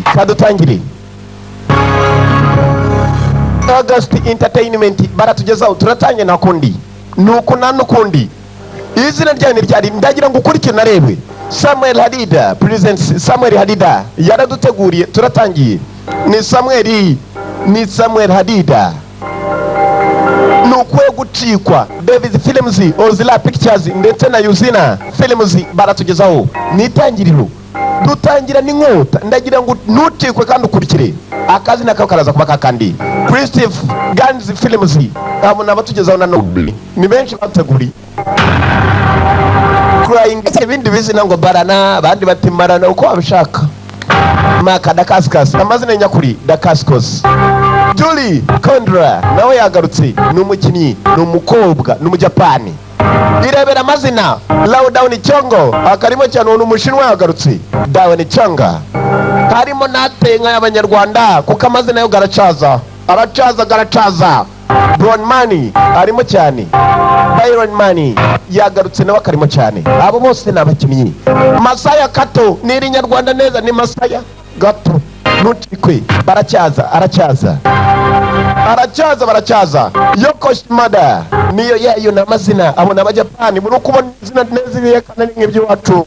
Kadutangire. August Entertainment baratugezaho, turatangiye. Nta kundi ni uku, nta n'ukundi. Izina ryayo ni ryari? Ndagira ngo ukurikire unarebe. Samuel Hadida presents. Samuel Hadida yaraduteguriye, turatangiye. Ni Samuel, ni Samuel Hadida, ni ukwiye gucikwa. Davis Films, Ozila Pictures ndetse na Yuzina Films baratugezaho. Ni itangiriro, dutangira n'inkota. Ndagira ngo ntucikwe kandi ukurikire. Akazina kawe karaza kuba kakandi. Christophe Gans Films, abo ni abatugezaho. Nanone ni benshi bateguriye Crying, ibindi bizina ngo barana, abandi bati marana, uko wabishaka. Maka Dacascos, amazina nyakuri Dacascos. Julie Kondra nawe yagarutse, ni umukinnyi, ni umukobwa, ni Umujapani. Irebera amazina. Lau Down Chongo akarimo cyane, ni Umushinwa, yagarutse Down Chonga. Harimo n'atenga y'Abanyarwanda kuko amazina yo garacaza, aracaza, garacaza. Byron Mann arimo cyane, Byron Mann yagarutse nawe akarimo cyane. Abo bose ni abakinnyi. Masaya Kato ni Irinyarwanda neza, ni Masaya Gato. Ntucikwe, baracyaza, aracyaza, aracyaza, baracyaza. Yoko Shimada niyo yayo ni amazina. Abo ni Abajapani. Muri kubona izina neza ibiyekana ni nk'iby'iwacu,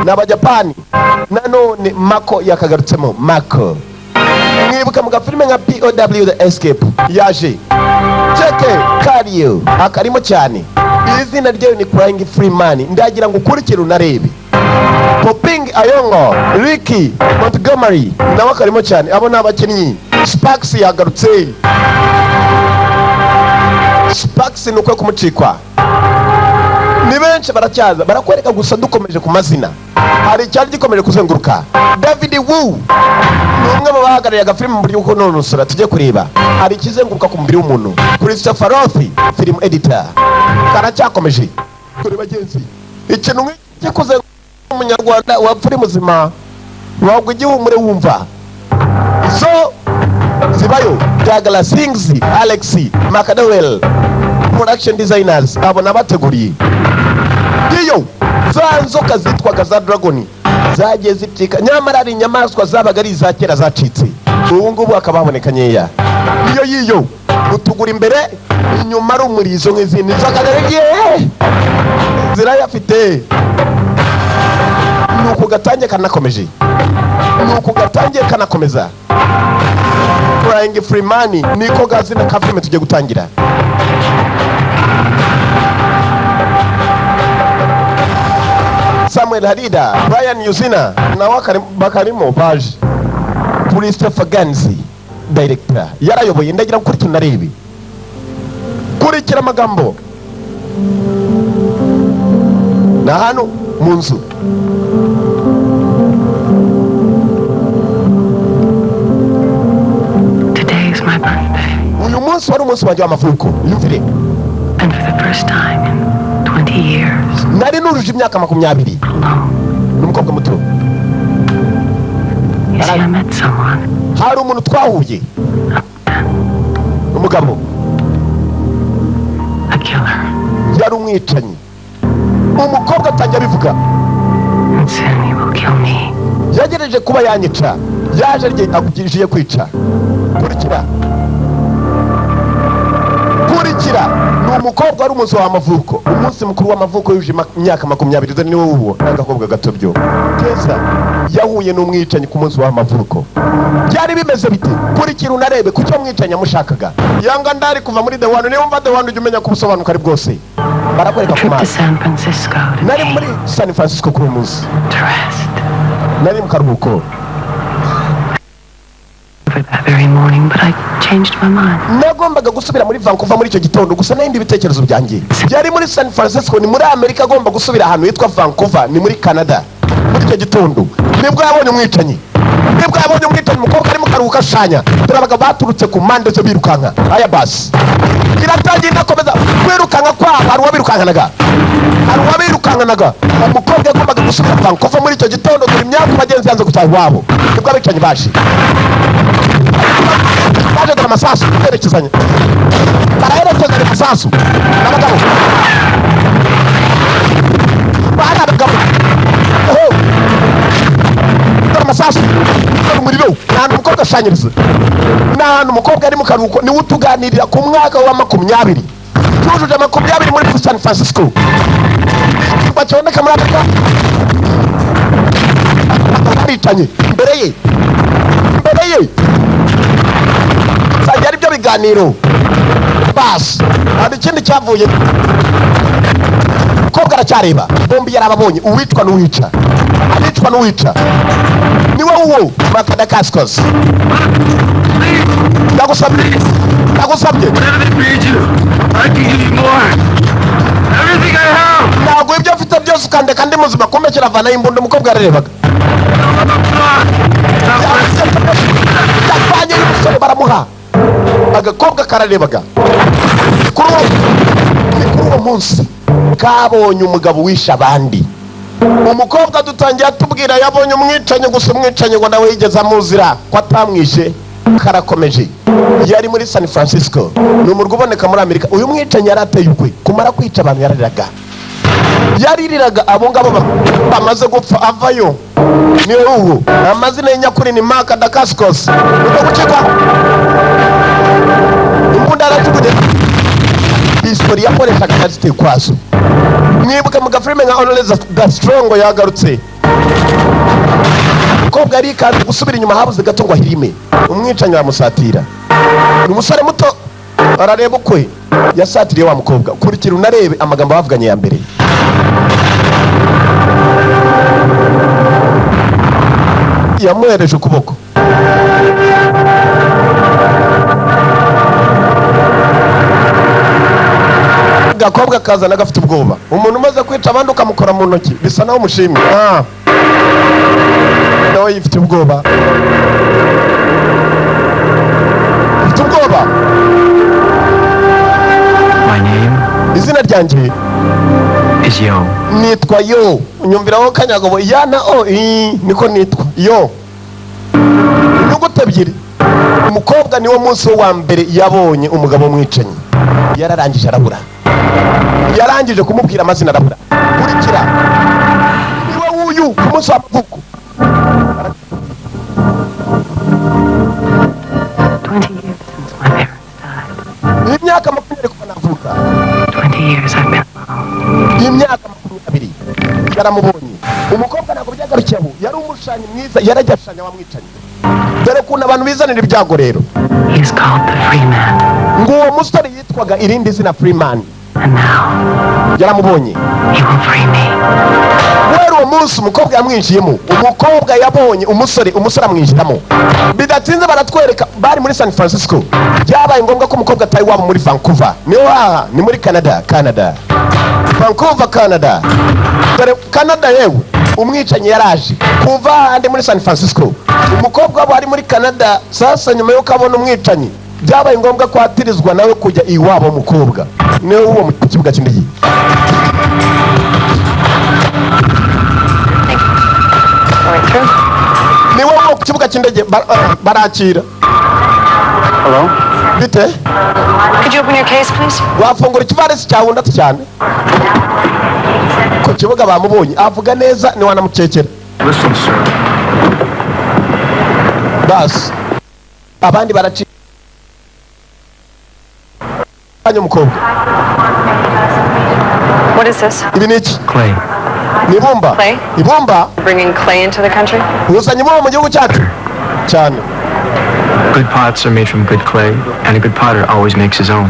ni Abajapani. Nanone Mako yakagarutsemo. Mako mwibuka mu gafilime nka POW The Escape, yaje. Jake Kariyo akarimo cyane. Izina ryayo ni Crying Free Man. Ndagira ngo ukurikire unarebe. Poping Ayongo, Ricky Montgomery nawe akarimo cyane. Abo ni abakinnyi. Sparks yagarutse. Sparks ni ukwe kumucikwa. Ni benshi baracyaza, barakwereka gusa. Dukomeje ku mazina, hari icyari gikomeje kuzenguruka. David Wu ni umwe mu bahagarariye agafilime mu buryo bwo kunonosora. Tujye kureba, hari ikizenguruka ku mubiri w'umuntu. Christopher Roth, film editor, karacyakomeje kuri bagenzi. Ikintu nk'iki kuzenguruka, Umunyarwanda wapfa uri muzima, wagwa igihumure wumva zo zibayo. Douglas Hingis, Alex McDowell, production designers, abo nabateguriye. Iyo za nzoka zitwaga za dragon zagiye zicika, nyamara ari inyamaswa zabaga ari iza kera zacitse, ubu ngubu hakaba haboneka nkeya. Iyo yiyo utugura imbere, inyuma ari umurizo nk'izindi nzoka zaragiye zirayafite. Ni uku gatangiye kanakomeje, ni uku gatangiye kanakomeza. Crying Freeman niko gazina ka filime tugiye gutangira. Samuel Hadida, Brian Yuzina nawe bakarimo baje. Christopher Ganzi, director, yarayoboye. Ndagira ngo ukurikire unarebe, kurikira amagambo. Ni ahantu mu nzu. Today is my birthday, Uyu munsi wari umunsi wanjye w'amavuko, yumvire. and for the first time in 20 years, Nari nujuje imyaka 20. alone. Ni umukobwa muto. You see, I met someone. Hari umuntu twahuye, umugabo. A killer, Yari umwicanyi, umukobwa atangiye abivuga. and soon he will kill me. Yagerageje kuba yanyica, yaje rye akugirije kwica. Kurikira, kurikira. Ni umukobwa, wari umunsi w'amavuko, umunsi mukuru w'amavuko, yuje imyaka 20. Dore ni wowe uwo, ni agakobwa gato byo keza. Yahuye n'umwicanyi ku munsi w'amavuko. Byari bimeze bite? Kurikira unarebe. Kuki umwicanyi yamushakaga? Yanga ndari kuva muri The One. Niba umva The One, ujya umenya ko ubusobanuka ari bwose. Barakwereka ku Trip to mazi. San Francisco to Nari paint, muri San Francisco kuri uwo munsi. to rest. Nari mu karuhuko. For that very morning, but I changed my mind. Nagombaga gusubira muri Vancouver muri icyo gitondo, gusa n'ibindi bitekerezo byanjye byari muri San Francisco, ni muri Amerika. Agomba gusubira ahantu hitwa Vancouver, ni muri Canada. Muri icyo gitondo nibwo yabonye umwicanyi, nibwo yabonye umwicanyi. Umukobwa ari mu karuhuko ashushanya. Dore abagabo baturutse ku mpande zo birukanka. Aya basi iratangiye, inakomeza kwirukanka kwabo. Hari uwabirukankanaga, hari uwabirukankanaga. Umukobwa yagombaga gusubira Vancouver muri icyo gitondo. Dore imyaka bagenzi, yanze gutaha iwabo. Nibwo abicanyi baje, baje. Dore amasasu berekezanya, baraherekezanya amasasu n'abagabo, bari abagabo. Oho. Dore amasasu. Sasa dore umuriro. Ni ahantu umukobwa ashushanyiriza, ni ahantu umukobwa ari mu karuhuko, niwe utuganirira ku mwaka wa 20 cyujuje 20 muri San Francisco, ikirwa kiboneka muri Amerika. Baricanye imbere ye, imbere ye zanjye ari byo biganiro. Basi hari ikindi cyavuye. Umukobwa aracyareba, bombi yarababonye, uwicwa n'uwica, abicwa n'uwica. Niwe uwo Makadakasikos. Ndagusabye, ndagusabye. Whatever they paid you, I can give you more. Everything I have. Ntabwo ibyo mfite byose ukandeka ndi muzima. Kumbe kiravanaho imbunda. Umukobwa yararebaga. Yavanye y'umusore baramuha. Agakobwa kararebaga. Kuri uwo, ni kuri uwo munsi kabonye umugabo wishe abandi. Umukobwa dutangiye atubwira yabonye umwicanyi gusa, umwicanyi ngo nawe yigeze amuzira ko atamwishe. Karakomeje. Yari muri San Francisco, ni umurwa uboneka muri Amerika. Uyu mwicanyi yari ateye ukwe. Kumara kwica abantu yarariraga, yaririraga abo ngabo bamaze gupfa avayo. Niwe ubu amazina ye nyakuri ni Mark Dacascos. Uko gucikwa imbunda yarajugunye, pistori yakoreshaga yaziteye ukwazo. Mwibuke mu gafilime nka Only the Strong. Yagarutse, umukobwa yarikanze gusubira inyuma, habuze gato ngo ahirime. Umwicanyi aramusatira. Ni umusore muto, arareba ukwe yasatiriye wa mukobwa. Kurikira unarebe amagambo bavuganye ya mbere. Yamuhereje ukuboko. Gakobwa kazana gafite ubwoba. Umuntu umaze kwica abandi ukamukora mu ntoki bisa naho umushimye. Ah. Nawe yifite ubwoba, ufite ubwoba. My name Izina ryanjye is Yo. nitwa Yo. Unyumviraho kanyagabo ya na o i, niko nitwa Yo, inyuguti ebyiri. Umukobwa niwo munsi we wa mbere yabonye umugabo mwicanyi. Yararangije arabura, yarangije kumubwira amazina arabura. Kurikira, niwe wuyu ku munsi w'amavuko. 20 years since my parents died. Imyaka 20 kuva navuka. 20 years I've been alone. Imyaka 20 yaramubonye. Umukobwa ntabwo byagarukiye aho, yari umushushyanyi mwiza, yarajya ashushanya wa mwicanyi. Dore ukuntu abantu bizanira ibyago rero. He is called the Free Man. Ngo uwo musore yitwaga irindi zina Freeman. And now Yaramubonye. he will free me. Guhera uwo munsi umukobwa yamwinjiyemo. Umukobwa yabonye umusore, umusore amwinjiramo. Bidatinze baratwereka bari muri San Francisco. Byabaye ngombwa ko umukobwa atari iwabo muri Vancouver, niho haha ni muri Canada, Canada, Vancouver, Canada. Dore Canada yewe. Umwicanyi yaraje kuva ahandi muri San Francisco, umukobwa wabo ari muri Canada. Sasa nyuma y'uko abona umwicanyi, byabaye ngombwa ko atirizwa nawe kujya iwabo. Mukobwa niwe uwo mu kibuga cy'indege. Thank you. Going through. Niwe wo ku kibuga cy'indege barakira. Hello? Bite? Could you open your case, please? Wafungura ikivarisi cyawe undatu cyane? Ku kibuga bamubonye, avuga neza, ntiwanamukekera. Listen, sir. Basi abandi baraci umukobwa. What is this? Ibi ni iki? Clay. Ni ibumba. Clay? Ibumba. Bringing clay into the country? Uzanye ibumba mu gihugu cyacu cyane. Good pots are made from good clay, and a good potter always makes his own.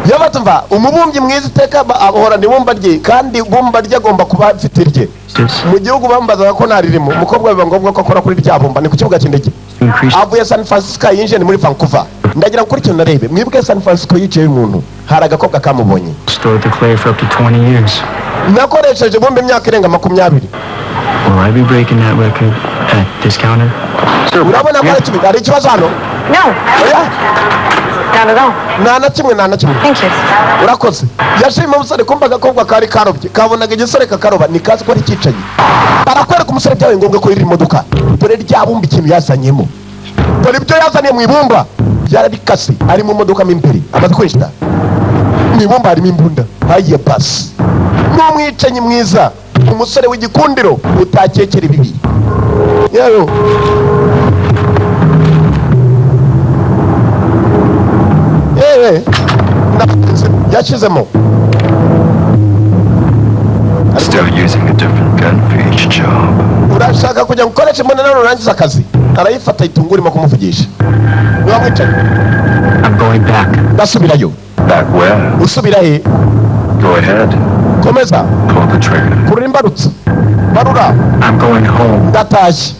Yabatumva umubumbyi mwiza iteka ahorana ibumba rye, kandi ibumba rye agomba kuba afite irye. This Mu gihugu bambazaga ko ntaririmo. Umukobwa biba ngombwa ko akora kuri rya bumba. Ni ku kibuga cy'indege. Increase Avuye San Francisco yinjiye ni muri Vancouver. Ndagira ngo kuri narebe mwibwe San Francisco yicaye umuntu, hari agakobwa kamubonye. Stored the clay for up to 20 years. Nakoresheje ibumba imyaka irenga 20. Will I be breaking that record at this counter? Urabona ko hari ikibazo hano? No, Oya. not at all. Nta na kimwe, nta na kimwe. Thank you. Urakoze. Yashima umusore. Kumva agakobwa kari karobye kabonaga igisore kakaroba, ntikazi ko ari icyicanyi. Barakwereka umusore, byabaye ngombwa ko yurira imodoka. Dore rya bumba ikintu yazanyemo, dore ibyo yazaniye mu ibumba byararikase. Ari mu modoka mo imbere, amaze kwinjira mu ibumba harimo imbunda. Hayiye basi, ni umwicanyi mwiza, umusore w'igikundiro utakekera ibibi. Yewe, yewe, yashyizemo. Still using a different gun for each job. Urashaka kujya gukoresha imbunda none urangiza akazi? Arayifata, itunga urimo kumuvugisha niba mwicaye. I'm going back. Ndasubirayo. Back where? Usubira he? Go ahead. Komeza. Pull the trigger. Kurura imbarutso, barura. I'm going home. Ndatashye.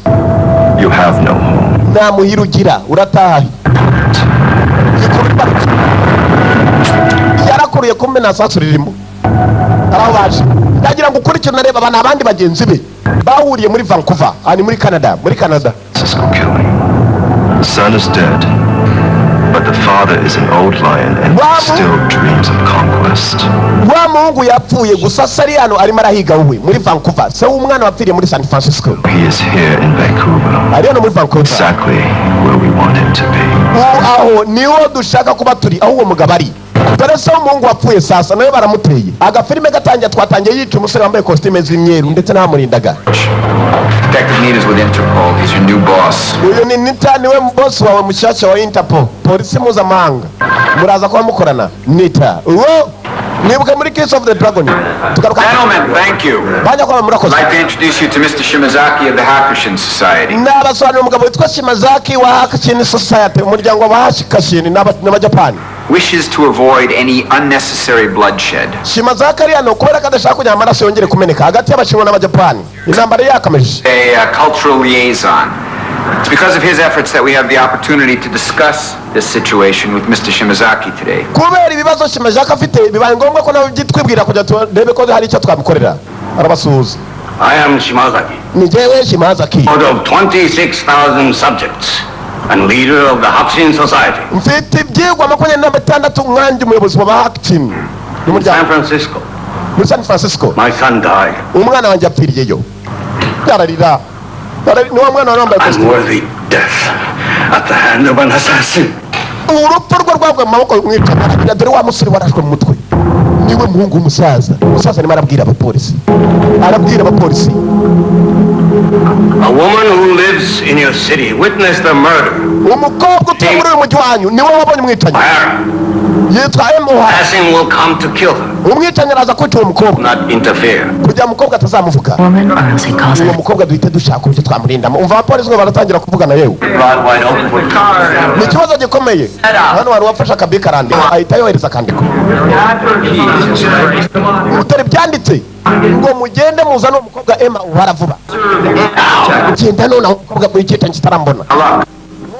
You have no home. Nta muhira ugira, urataha. Ikurura imbarutso, yarakuruye, kumbe nta sasu ririmo. Hari aho baje, ndagira ngo ukurikire unareba. Aba ni abandi bagenzi be bahuriye muri Vancouver. Aha ni muri Canada, muri Canada. Francisco killing. The son is dead, but the father is an old lion and Wamu. still dreams of conquest. Wa muhungu yapfuye, gusa se ari hano arimo arahiga wowe muri Vancouver, se w'umwana wapfiriye muri San Francisco. He is here in Vancouver, Ari hano muri Vancouver. exactly where we want him to be. Ubu aho niho dushaka kuba turi, aho uwo mugabo ari. Dore se w'umuhungu wapfuye, sasa nawe baramuteye. Agafilime gatangiye, twatangiye yica umusore wambaye kositime z'imyeru ndetse n'abamurindaga. Detective Nita's with Interpol. He's your new boss. Uyu ni Nita, niwe boss wawe mushyashya wa Interpol, polisi mpuzamahanga. Muraza kuba mukorana. Nita uwo mwibuke muri Kiss of the Dragon. Tugaruka. Gentlemen, thank you. Banyakubahwa, murakoze. I'd like to introduce you to Mr. Shimazaki of the Hakushin Society. Nabasobanurira umugabo witwa Shimazaki wa Hakushin Society, umuryango wa Hakushin n'Abajapani. Wishes to avoid any unnecessary bloodshed. Shimazaki ari hano kubera ko adashaka kugira ngo amaraso yongere kumeneka hagati y'Abashinwa n'Abajapani. Intambara yakameje. A cultural liaison. It's because of his efforts that we have the opportunity to discuss this situation with Mr. Shimazaki today. Kubera ibibazo Shimazaki afite, bibaye ngombwa ko nawe byitwibwira kugira turebe ko hari icyo twamukorera. Arabasuhuza. I am Shimazaki, Ni jyewe Shimazaki, out of 26,000 subjects and leader of the Hakushin Society. Mfite ibyigwa 26 nkanjye umuyobozi wa Hakushin. In N'umuryango San Francisco, muri San Francisco. my son died. Umwana wanjye yapfiriyeyo. Ararira. Ni wa mwana wari wambaye kositimu. Unworthy death at the hand of an assassin. Urupfu rwe rwaguye mu maboko y'umwicanyi. Ararira. Dore wa musore warashwe mu mutwe, niwe muhungu w'umusaza. Umusaza arimo arabwira abapolisi, arabwira abapolisi. A woman who lives in your city witnessed the murder. Umukobwa utuye muri uyu mujyi wanyu niwe wabonye umwicanyi. O'Hara. Yitwa Emuha. Assassin will come to kill her. Umwicanyi araza kwica uwo mukobwa. Not interfere. Kugira ngo umukobwa atazamuvuga. Woman, or else he calls Uwo it. mukobwa duhite dushaka uburyo twamurindamo. Umva, abapolisi ngo baratangira kuvugana. Yewe, ni ikibazo gikomeye hano. Wari wafashe akabika, arandika, ahita yohereza akandiko. Dore byanditse ngo mugende muzane uwo mukobwa Emma uhara vuba. Genda noneho umukobwa w'ikicanyi kitarambona. Now look,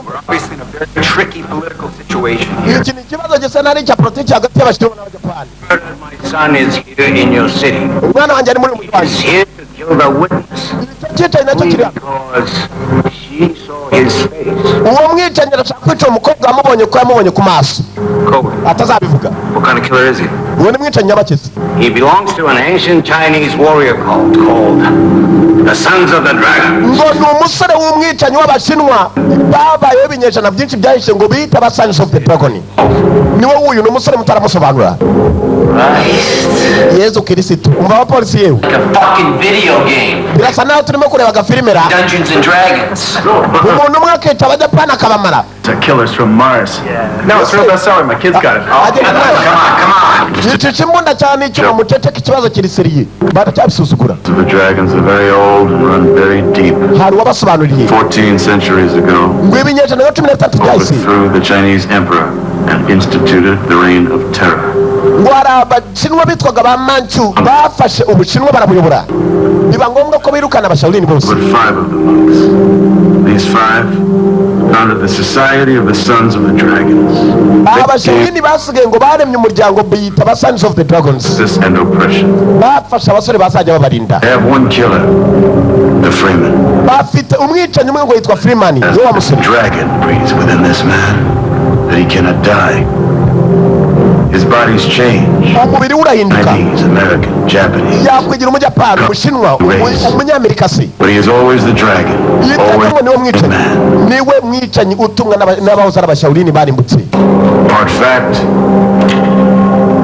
we're obviously in a very tricky political situation here. Iki ni ikibazo gisa n'ari icya politiki hagati y'Abashinwa n'Abajapani. My son is here in your city. Umwana wanjye ari muri uyu mujyi wanjye. He's here to kill the witness. Icyo cyicanyi nacyo kiri hano. Because she saw his face. Uwo mwicanyi arashaka kwica uwo mukobwa wamubonye, ko yamubonye ku maso. Kobe, Atazabivuga. what kind of killer is he? Uwo ni mwicanyi nyabakizi? He belongs to an ancient Chinese warrior cult called the Sons of the Dragon. Ngo ni umusore w'umwicanyi w'Abashinwa babayeho ibinyejana byinshi byahishe, ngo bita aba Sons of the Dragon. Niwe wuyu, ni umusore mutaramusobanura. Yezu Kirisitu! Umva abapolisi, yewe. Like a fucking video game. Birasa naho turimo kureba agafilime ra. Dungeons and Dragons. Umuntu umwe akica Abajapani akabamara. It's Killers from Mars. No, it's real bestseller. My kids got it. Agenda mwana. Come on, come on. Yicisha imbunda cyane icyuma. Muceceke, ikibazo kiri sérieux, baracyabisuzugura. The dragons are very old and run very deep. Hari uwabasobanuriye. 14 centuries ago, Ngo ibinyejana nka 13 byahise, overthrew the Chinese emperor and instituted the reign of terror. Ngo hari Abashinwa bitwaga ba Manchu bafashe Ubushinwa barabuyobora, biba ngombwa ko birukana Abashawulini bose. But five of the monks. These five founded the Society of the Sons of the Dragons. Abashawulini basigaye ngo baremye umuryango biyita ba Sons of the Dragons. Justice and oppression. Bafashe abasore bazajya babarinda. They have one killer, the Freeman. Bafite umwicanyi umwe ngo yitwa Freeman, niwe wa musore. Dragon breathes within this man, that he cannot die. His body's change. Umubiri we urahinduka. Chinese, American, Japanese. Yakwigira Umujapani, Umushinwa, Umunyamerika se. But he is always the dragon. Yitwa Always ngo niwe the mwicanyi. man. Niwe mwicanyi utumwa n'abahoze ari Abashawulini barimbutse. Part fact,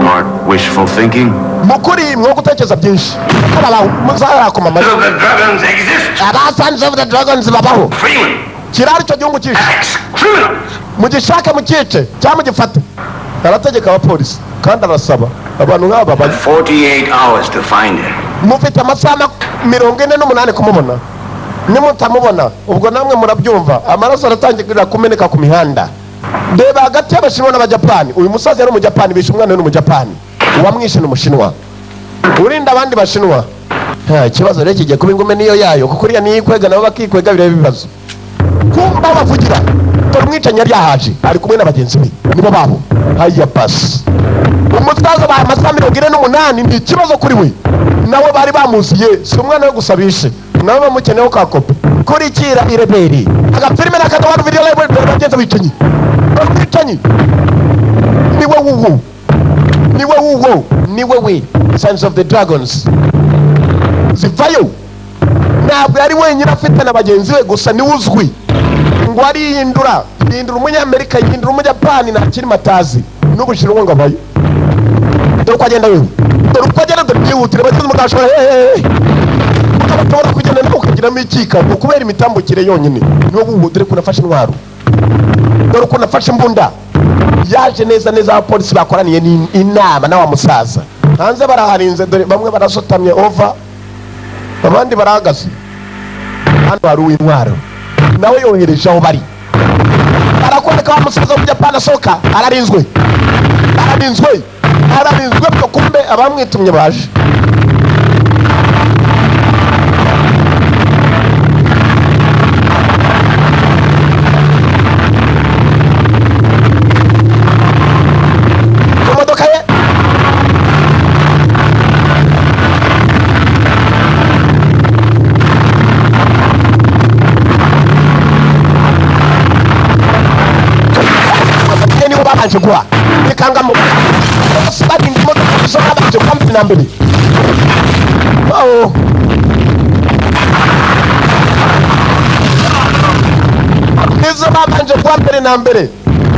part wishful thinking. Mukuri mwo gutekereza byinshi kuko babaho muzarakoma amashyi. Of the dragons exist. Aba Sons of the Dragons babaho. Freeman. Kirari icyo gihugu cyishe. Criminals. Mugishake, mucyice cyangwa mugifate. Arategeka abapolisi kandi arasaba abantu nk'aba bari 48 hours to find him. Mufite amasaha 48 kumubona. Nimutamubona, ubwo namwe murabyumva, amaraso aratangira kumeneka ku mihanda. Reba hagati y'Abashinwa n'Abajapani. Uyu musaza yari Umujapani, bishe umwana we n'Umujapani, uwamwishe ni Umushinwa urinda abandi Bashinwa. Ha, ikibazo rero kigiye kuba ingume niyo yayo, kuko uriya niyo ikwega nabo bakikwega, bireba ibibazo kumba bavugira. Dore umwicanyi yari yahaje ari kumwe na bagenzi be, nibo babo. Haya basi, umusaza bahaye amasaha 48, ni ikibazo kuri we. Nawe bari bamuziye, si umwana we gusa bishe, nawe bamukeneyeho ka kopi. Kurikira ireberi agafilime n'akadobantu video library. Dore bagenzi bicanyi, dore umwicanyi niwe wuwo, niwe wuwo, niwe we. Sons of the Dragons zivayo. Ntabwo yari wenyine, afite na bagenzi be, gusa niwe uzwi. Ngo arihindura, yihindura Umunyamerika, yihindura Umujapani, nta kirimo atazi n'Ubushinwa ngo abayo. Dore uko agenda wewe, dore uko agenda, dore byihutire bageze umugabo hehehe ushobora kugenda nawe ukagiramo ikika kubera imitambukire yonyine. Niwo wuwo. Dore ukuntu afashe intwaro, dore ukuntu afashe imbunda. Yaje neza neza abapolisi bakoraniye ni inama na wa musaza hanze baraharinze. Dore bamwe barasutamye over, abandi barahagaze. Hano hari uw'intwaro nawe yohereje aho bari. Barakwereka wa musaza w'Umujapani asohoka, ararinzwe, ararinzwe, ararinzwe byo. Kumbe abamwitumye baje. Ku modoka ye ye nibo babanje guha bikangamo bose, barinda imodoka zo babanje guha mbere na mbere. Oh. Nizo babanje kuba mbere na mbere.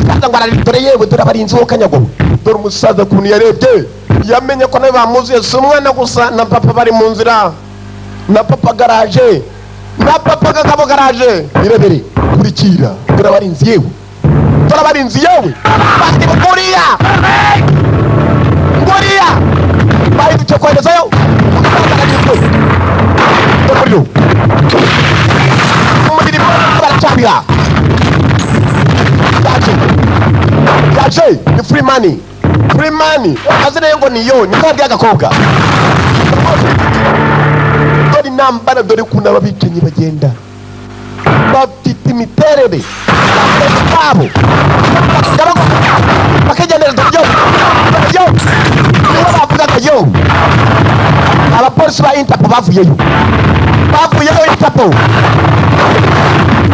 Umusaza ngo ararindore yewe, dore abarinzi wo kanyago. Dore umusaza ukuntu yarebye, yamenye ko nawe bamuziye. Si umwana gusa, na papa bari mu nzira, na papa garaje, na papa kagabo garaje. Irebere, kurikira, dore abarinzi yewe, dore abarinzi yewe bari nguriya, nguriya bahindutse koherezayo. Umusaza ararinzwe. Dore umuriro, umuriro baracabira. Yaje, yaje ni free money, free money. Amazina ye ngo ni yo niko yabwiye agakobwa. Dore intambara, dore ukuntu ababicanyi bagenda bafite imiterere babo bakigendera. Dore yo, dore yo, nibo bavugaga yo. Abapolisi ba Interpol bavuyeyo, bavuyeyo Interpol.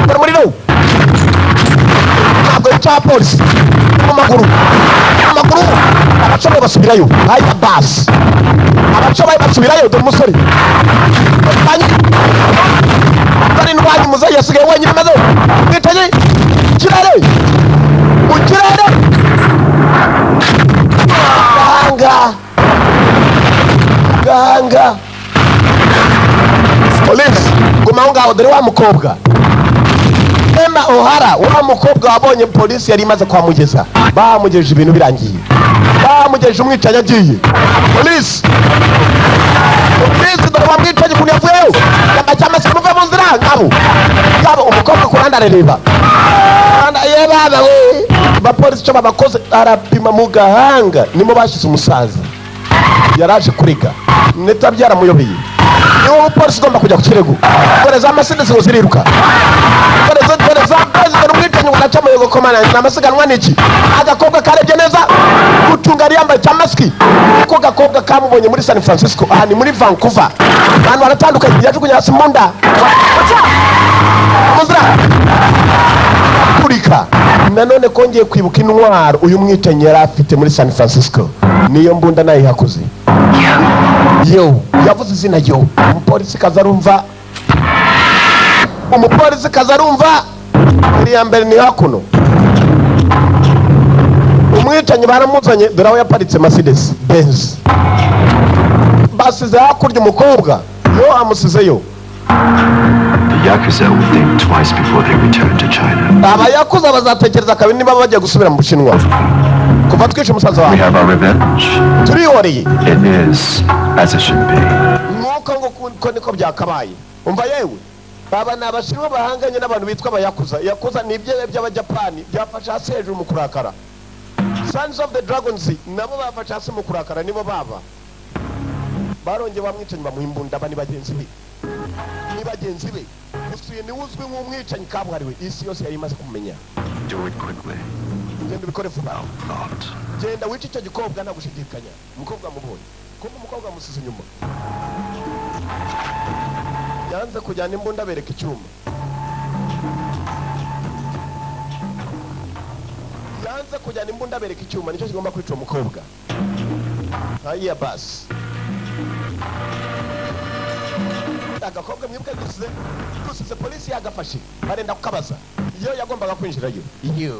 Dore umuriro, ntabwo yica abapolisi mu maguru, mu maguru. Abashoboye basubirayo. Haya basi, abashoboye basubirayo. Dore umusore, dore indwanyi. Muzehe yasigaye wenyine, maze mwicanyi kirere, mu kirere, gahanga, gahanga. Polisi guma aho ngaho. Dore wa mukobwa Emma O'Hara, wa mukobwa wabonye polisi yari imaze kuhamugeza. Bamugejeje, ibintu birangiye, bamugejeje umwicanyi agiye. Polisi, polisi, dore wa mwicanyi ukuntu yavuyeyo yambaye cyangwa se muve mu nzira. Ngabo, ngabo. Umukobwa ku ruhande arareba ye baba we. Abapolisi icyo babakoze, arapima mu gahanga, nimo bashyize umusaza yaraje kurega neta byaramuyobeye. Niwo mupolisi ugomba kujya ku kirego. Dore za Mercedes ngo ziriruka, dore za, dore za Benz. Dore umwicanyi ngo araca amayogo komana ni amasiganwa niki. Agakobwa karebye neza gucunga, yari yambaye cya masiki kuko gakobwa kamubonye muri San Francisco. Aha ni muri Vancouver, abantu baratandukanye. Yajugunye hasi mu nda muzira turika. Nanone kongeye kwibuka intwaro uyu mwicanyi yari afite muri San Francisco, niyo mbunda nayihakoze yo. Yavuze izina yo. Umupolisi kaza arumva, umupolisi kaza arumva. Iriya mbere ni hakuno. Umwicanyi baramuzanye, dore aho yaparitse Mercedes Benz. Basize hakurya umukobwa yo, amusizeyo. The Yakuza would think twice before they return to China. Abayakuza bazatekereza kabiri niba bagiye gusubira mu Bushinwa kuva twishe umusaza We wawe. have our revenge. Turihoreye. It is as it should be. Nk'uko ngo ko niko byakabaye. Umva yewe, aba ni Abashinwa bahanganye n'abantu bitwa Abayakuza. Yakuza ni ibyebe by'Abajapani byafashe hasi hejuru mu kurakara. Sons of the Dragons nabo bafashe hasi mu kurakara, nibo baba barongeye bamwicanyi bamuha imbunda. Aba ni bagenzi be, ni bagenzi be. Gusa uyu niwe uzwi nk'umwicanyi kabuhariwe, isi yose yari imaze kumumenya. Do it quickly. Genda ubikore vuba. Thought. Genda wice icyo gikobwa nta gushidikanya. Umukobwa amubonye, kumbe umukobwa amusize inyuma, yanze kujyana imbunda, bereka icyuma. Yanze kujyana imbunda, bereka icyuma, nicyo kigomba kwica uwo mukobwa. Haya basi, agakobwa mwibuke dusize polisi yagafashe, barenda kukabaza. Iyo yagombaga kwinjirayo iyo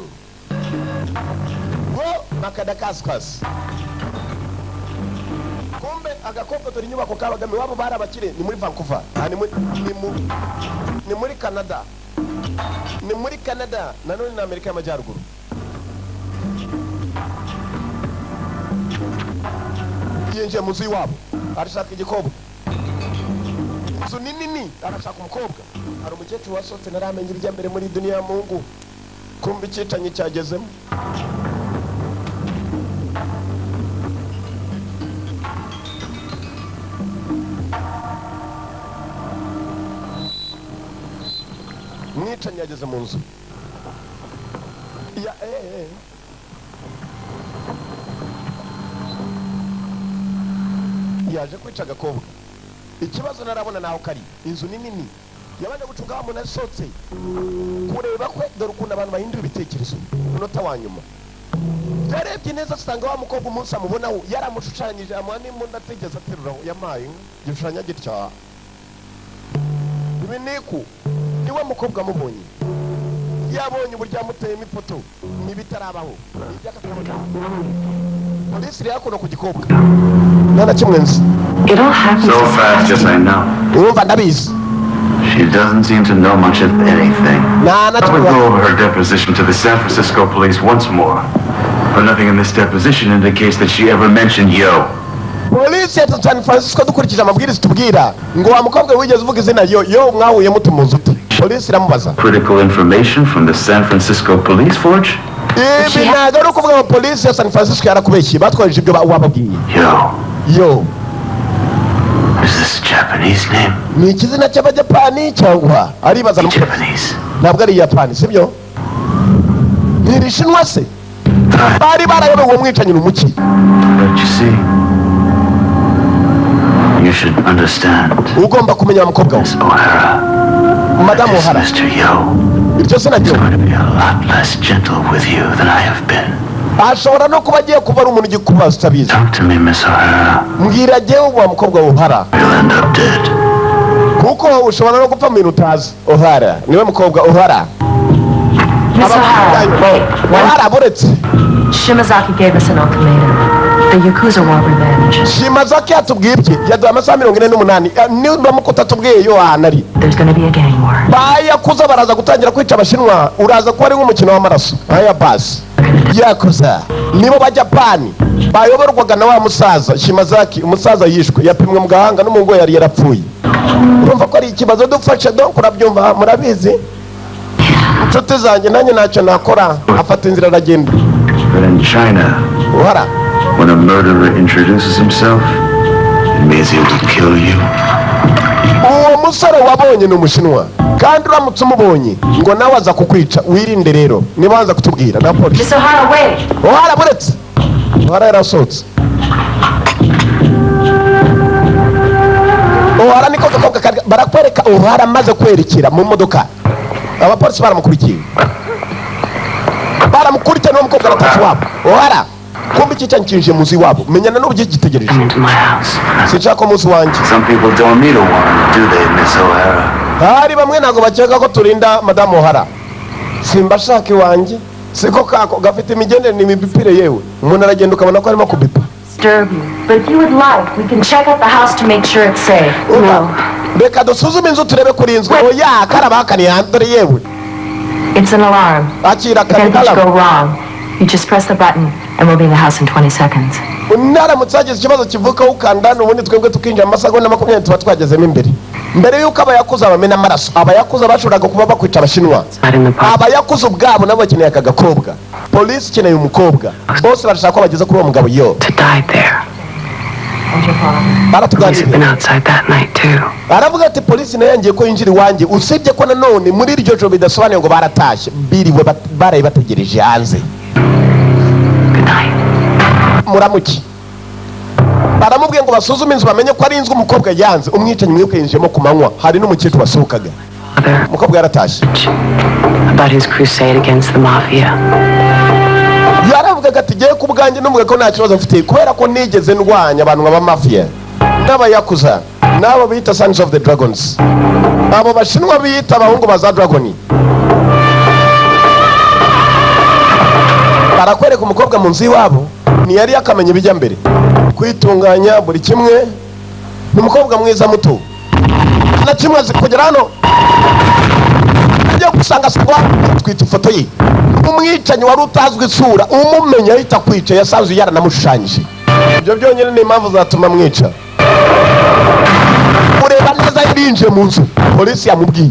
ngo Makadakasikasi. Kumbe agakobwa, dore inyubako kabagamo iwabo, bari abakire. Ni muri Vancouver. Ah, ni muri Canada, ni muri Canada nanone ni Amerika y'Amajyaruguru. Yinjiye mu nzu y'iwabo arashaka igikobwa. Inzu ni nini, arashaka umukobwa. Hari umukecuru wasohotse, ntaramenya ibijya mbere muri duniya ya Mungu. Kumbe icyicanyi cyagezemo. Umwicanyi yageze mu nzu ya eh. Yaje kwica agakobwa. Ikibazo narabona naho kari, inzu ni nini. Yabanje gucunga wa muntu asohotse kureba kwe. Dore ukuntu abantu bahindura ibitekerezo umunota wa nyuma. Yarebye neza asanga wa mukobwa umunsi amubonaho yaramushushanyije, amuha n'imbunda atigeze ateruraho, yampaye inka igishushanyo gitya ibi niku niwe mukobwa amubonye, yabonye uburyo yamuteyemo ifoto n'ibitarabaho. Polisi iri hakuno ku gikobwa, nta na kimwe nzi. It all happens So fast, yes, I know. Urumva ndabizi. She doesn't seem to know much of anything. Nta na I would kimwe. go over her deposition to the San Francisco police once more. But nothing in this deposition indicates that she ever mentioned Yo. Polisi ya San Francisco, dukurikije amabwiriza tubwira ngo wa mukobwa wigeze uvuga izina yo yo mwahuye mutumuzi ute? Polisi iramubaza. Critical information from the San Francisco police force? Ibi ntabwo ari ukuvuga ngo polisi ya San Francisco yarakubeshye, batwohereje ibyo wababwiye. Yo. Yo. Is this a Japanese name? Ni ikizina cy'Abajapani cyangwa? Aribaza n'umupolisi. Japanese. Ntabwo ari Iyapani, sibyo? Ni Irishinwa se? Bari barayobewe uwo mwicanyi ni umuki. But you see, you should understand, Ugomba kumenya wa mukobwa we. Miss O'Hara, Madamu this O'Hara, Mr. Yo iryo zina is ryo going to be a lot less gentle with you than I have been. Ashobora no kuba agiye kuba ari umuntu ugikubaza utabizi. Talk to me, Miss O'Hara. Mbwira jyewe wa mukobwa wa O'Hara. You'll end up dead. Kuko ushobora no gupfa mu bintu utazi. O'Hara niwe mukobwa O'Hara. Miss O'Hara, wait. One. O'Hara, buretse. Shimazaki gave us an ultimatum. The Yakuza want revenge. Shimazaki yatubwiye ibye, yaduha amasaha 48. Niba mukutatubwiye yo ahantu ari, There's gonna be a gang war. Bayakuza baraza gutangira kwica Abashinwa, uraza kuba ari nk'umukino w'amaraso. Aya basi, Yakuza nibo Bajapani bayoborwaga na wa musaza Shimazaki. Umusaza yishwe yapimwe mu gahanga n'umuhungu we yari yarapfuye. Urumva ko ari ikibazo. Dufashe donc, urabyumva, murabizi inshuti zanjye, nanjye ntacyo nakora. Afata inzira aragenda. But in China, Uhara, when a murderer introduces himself, it means he will kill you. Uwo musore wabonye ni Umushinwa, kandi uramutse umubonye ngo nawe aza kukwica. Wirinde rero niba waza kutubwira na polisi. Miss O'Hara, wait! Uhara, buretse. Uhara yarasohotse. Uhara niko gakobwa barakwereka. Uhara amaze kwerekera mu modoka, abapolisi baramukurikiye, baramukurikiye. N'uwo mukobwa aratashye iwabo. Uhara, kumbe iki cyanyu kinjiye mu nzu iwabo, menyana n'uburyo gitegereje. Come into my house. Sinshaka ko umunsi wanjye. Some people don't need a warrant, do they, Miss O'Hara? Hari bamwe ntabwo bakeka ko turinda madamu Ohara. Simba ashaka iwanjye, siko kako gafite imigendere n'imibipire. Yewe, umuntu aragenda ukabona ko arimo kubipa. Disturb you, but if you would like, we can check out the house to make sure it's safe. No. Reka dusuzume inzu turebe kuri inzu. Oya, karabahakaniye hanze dore yewe. It's an alarm. Akira. If anything should Alarm. go wrong, you just press the button and we'll be in the house in 20 seconds. Naramutse hagize ikibazo kivuka, ukanda ubundi twebwe tukinjira mu masegonda 20 tuba twagezemo imbere, mbere y'uko abayakuza bamena amaraso. Abayakuza bashoboraga kuba bakwica Abashinwa. Abayakuza ubwabo nabo bakeneye aka gakobwa, polisi ikeneye umukobwa, bose barashaka ko bageza kuri uwo mugabo yo. To die there. And your father. Police have Baratuganiriye. been outside that night too. Aravuga ati polisi nayo yangiye ko yinjira iwanjye, usibye ko nanone muri iryo joro bidasobanuye ngo baratashye, biriwe baraye bategereje hanze. Good night. Muramuke. Baramubwiye ngo basuzume inzu bamenye ko ari inzu umukobwa yanze. Umwicanyi mwibuke yinjiyemo ku manywa, hari n'umukecuru wasohokaga. Father, Umukobwa yaratashye. about his crusade against the mafia. Yaravugaga ati ngewe ku bwanjye numvuga ko nta kibazo mfite kubera ko nigeze ndwanya abantu nka mafiya n'abayakuza n'abo bita Sons of the Dragons, abo Bashinwa biyita abahungu ba za Dragon. Barakwereka umukobwa mu nzu iwabo, ntiyari yakamenya ibijya mbere, kwitunganya buri kimwe. Ni umukobwa mwiza muto na kimwe azi kugera hano agiye gusanga asangwa twita ifoto ye. Umwicanyi wari utazwi isura, umumenya ahita kwica, yasanzwe yaranamushushanyije. Ibyo byonyine ni impamvu zatuma mwica. Ureba neza yinjiye mu nzu, polisi yamubwiye,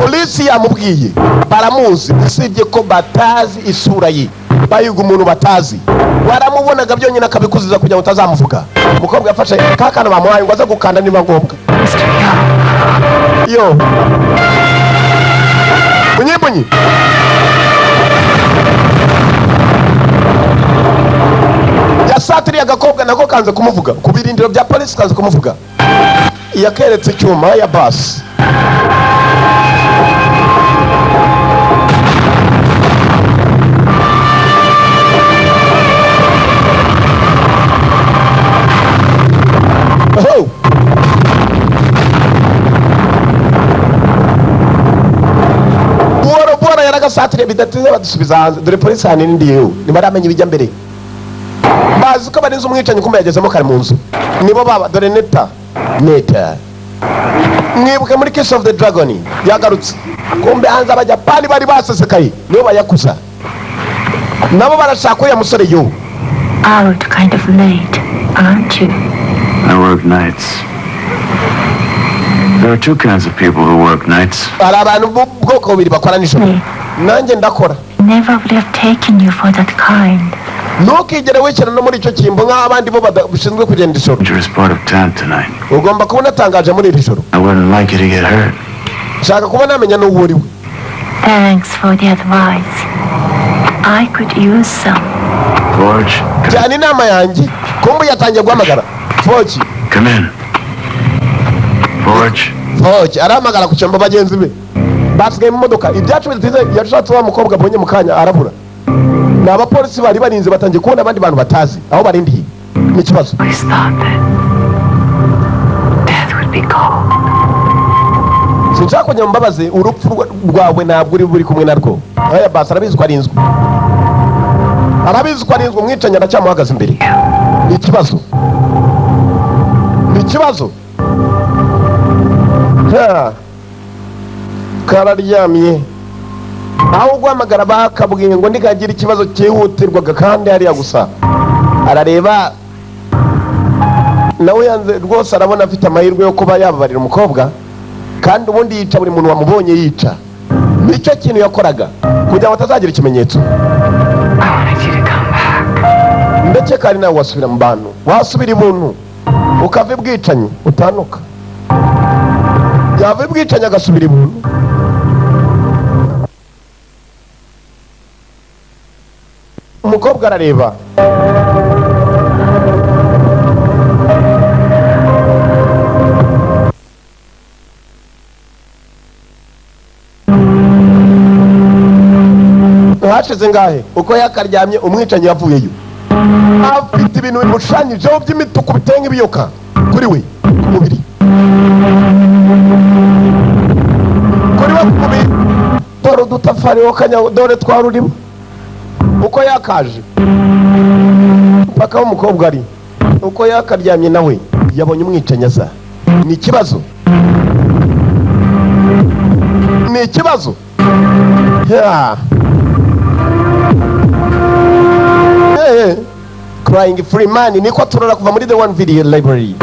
polisi yamubwiye baramuzi, usibye ko batazi isura ye. Bayiga umuntu batazi, waramubonaga byonyine akabikuziza kugira ngo utazamuvuga. Umukobwa yafashe ka kantu bamuhaye ngo aze gukanda niba ngombwa. Mr. Young, Yo munyimunyi yasatiriye agakobwa nako kanze kumuvuga ku birindiro bya polisi, kanze kumuvuga, yakeretse icyuma ya basi. Oh! Buhoro buhoro yaragasatiriye, bidatinze badusubiza hanze. Dore polisi ahanini ndi yewe, ntibaramenya ibijya mbere, bazi ko barinze umwicanyi, kumbe yagezemo kare mu nzu. Nibo baba dore Neta. Neta mwibuke muri Kiss of the Dragon yagarutse, kumbe hanze Abajapani bari basesekaye, nibo bayakuza, nabo barashaka uriya musore yo. Out kind of late, aren't you? I work nights. There are two kinds of people who work nights. Hari abantu b'ubwoko bubiri bakora nijoro, nanjye ndakora. Never would have taken you for that kind. Ntukigere wishyira no muri icyo cyimbo nk'aho abandi bo bashinzwe kugenda ijoro. Dangerous part of town tonight. Ugomba kuba unatangaje muri iri joro. I wouldn't like you to get hurt. Nshaka kuba namenya n'uwo uri we. Thanks for the advice. I could use some. Forge, come, Cyane inama yanjye. Kumbe yatangiye guhamagara Foki. come in. Forge, Foki arahamagara ku cyombo, bagenzi be basigaye mu modoka. Ibyacu bidatinze yashatse wa mukobwa abonye mu kanya arabura. Ni abapolisi bari barinze batangiye kubona abandi bantu batazi aho barindiye, ni ikibazo. Always thought that death would be cold. Sinshaka kujya mu mbabazi, urupfu rwawe ntabwo uri buri kumwe narwo. Aya basi arabizi ko arinzwe, arabizi ko arinzwe. Umwicanyi aracyamuhagaze imbere, ni ikibazo, ni ikibazo. Ha. Kararyamye aho guhamagara bakabwiye ngo nikagira ikibazo cyihutirwaga, kandi hariya gusa arareba nawe yanze rwose, arabona afite amahirwe yo kuba yababarira umukobwa, kandi ubundi yica buri muntu wamubonye yica, nicyo kintu yakoraga kugira ngo atazagira ikimenyetso. I wanted you to come back. Ndetse kandi nawe wasubira mu bantu, wasubira ibuntu, ukava ibwicanyi utanuka, yava ibwicanyi agasubira ibuntu. Umukobwa arareba. Hashize ngahe uko yakaryamye, umwicanyi yavuyeyo afite ibintu bimushushanyijeho by'imituku biteye nk'ibiyoka kuri we ku mubiri, kuri we ku mubiri. Dore udutafari wo kanya, dore twarurimo uko yakaje. Mpaka aho umukobwa ari uko yakaryamye, nawe yabonye umwicanyi aza. Ni ikibazo, ni ikibazo. Yeah. Crying Freeman niko turora kuva muri The One Video Library.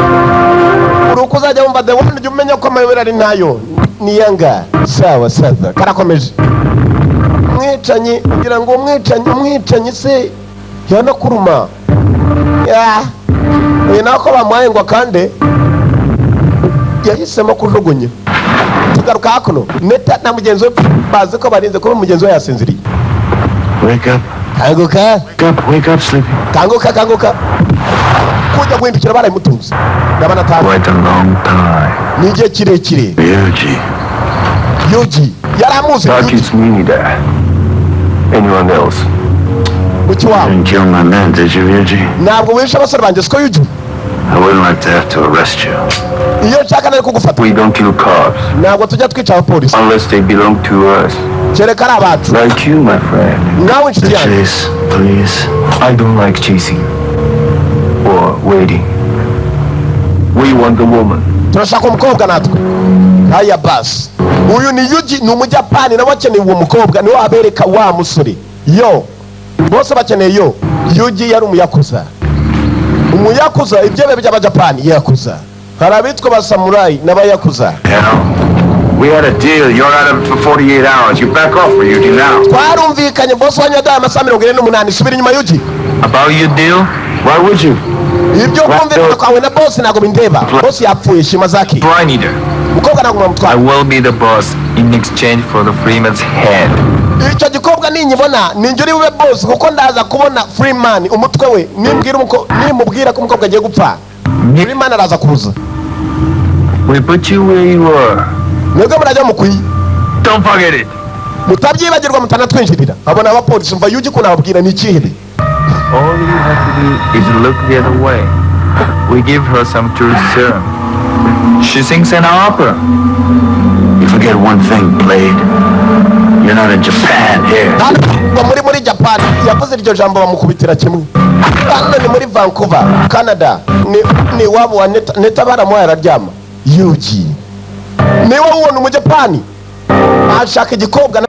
Uri uko uzajya wumva The One, ujya umenya ko amayobera ari nayo ni yanga. Sawa sawa, karakomeje. Umwicanyi, kugira ngo umwicanyi se yanakuruma. Yeah. Uyu nako bamuhaye ngo akande, yahisemo kujugunya. Tugaruka hakuno, Neta na mugenzi we bazi ko barinze kuba mugenzi we yasinziriye. Wake up. Kanguka. Wake up, wake up, sleepy. Kanguka, kanguka. Kujya guhindukira barayimutunze, ndabona atazi. Quite a long time. Ni igihe kirekire. Ryuji. Yuji yari amuzi. That Yuji. keeps me there. Anyone else? Muki wabo. Didn't kill my men, did you, Ryuji? Ntabwo wishe abasore banjye, siko Yuji? I wouldn't like to have to arrest you. Iyo nshaka nari kugufata. We don't kill cops Ntabwo tujya twica abapolisi unless they belong to us. kereka ari abacu. Like you, my friend. Nawe inshuti The yanjye. chase, please. I don't like chasing or waiting. We want the woman. Turashaka umukobwa natwe. Haya basi, uyu ni Yuji, ni Umujapani, nawe akeneye uwo mukobwa, niwe wabereka wa musore. Yo bose bakeneye yo. Yuji yari umuyakuza, umuyakuza, ibyebe by'Abajapani, yakuza. Hari abitwa ba samurayi n'abayakuza. Hell. We had a deal. You're out of it for 48 hours. You back off, Ryuji, now. Twarumvikanye, boss wanyu yaduhaye amasaha 48. Subira inyuma, Yuji. About your deal? Why would you? Ibyo kumvikana kwawe na boss ntabwo bindeba. Boss yapfuye, Shimazaki. Blind either. Umukobwa ntabwo I mwamutwara. will be the boss in exchange for the Freeman's head. Icyo gikobwa ninyibona ninjye uri bube boss, kuko ndaza kubona Freeman umutwe we. Nimbwira nimubwira ko umukobwa agiye gupfa, Freeman araza kuza. We put you where you are. Mwebwe murajya mukwiye. Don't forget it. Mutabyibagirwa, mutanatwinjirira. Abona abapolisi. Umva Yuji ukuntu ababwira, ni ikihebe. All you have to do is look the other way. We give her some truth serum. She sings an opera. You forget one thing, Blade. You're not in Japan here. Hano muri Japan. Yavuze iryo jambo bamukubitira kimwe. Hano ni muri Vancouver, Canada, ni iwabo wa Neta. Neta baramuhaye araryama. Yuji niwe ubona Umujapani ashaka igikobwa.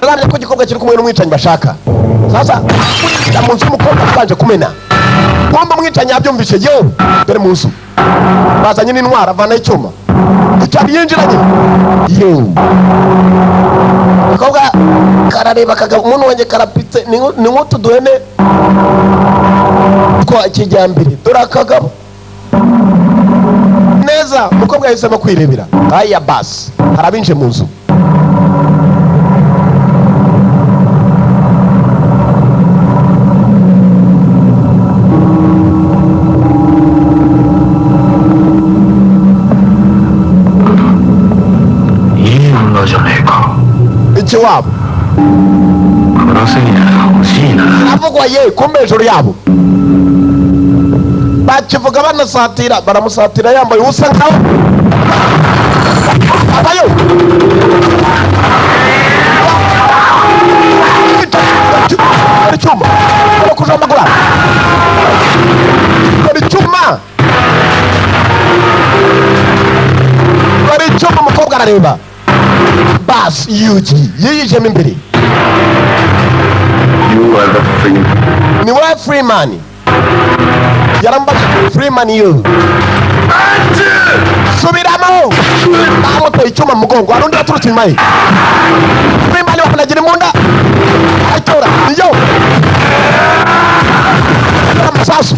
Aramya ko igikobwa kiri kumwe n'umwicanyi bashaka. Sasa kwinjira mu nzu y'umukobwa kubanje kumena bomba. Umwicanyi yabyumvise. Yewe, dore mu nzu bazanye n'intwaro, avanaho icyuma icyari yinjiranye. Yewe, agakobwa karareba kagabo, umuntu wanjye karapitse, ni nk'utu duhene twa kijyambere. Dore akagabo neza. Umukobwa yahisemo kwirebera. Aya basi, hari abinjiye mu nzu. いい女じゃねえか。 Ikiwabo. 殺すには惜しいな。 Avugwa ye kumbe hejuru yabo bakivuga banasatira, baramusatira yambaye ubusa nkaho abayo. Dore icyuma bakujambagura, dore icyuma, dore icyuma. Umukobwa arareba. Basi Yuji yiyijemo imbere. You are the free Ni wowe Freeman. Yarambaje Freeman yo. Subiramo, bamuteye icyuma mu mugongo. Hari undi waturutse inyuma ye. Freeman bamunagira imbunda, arayitora iyo amasasu.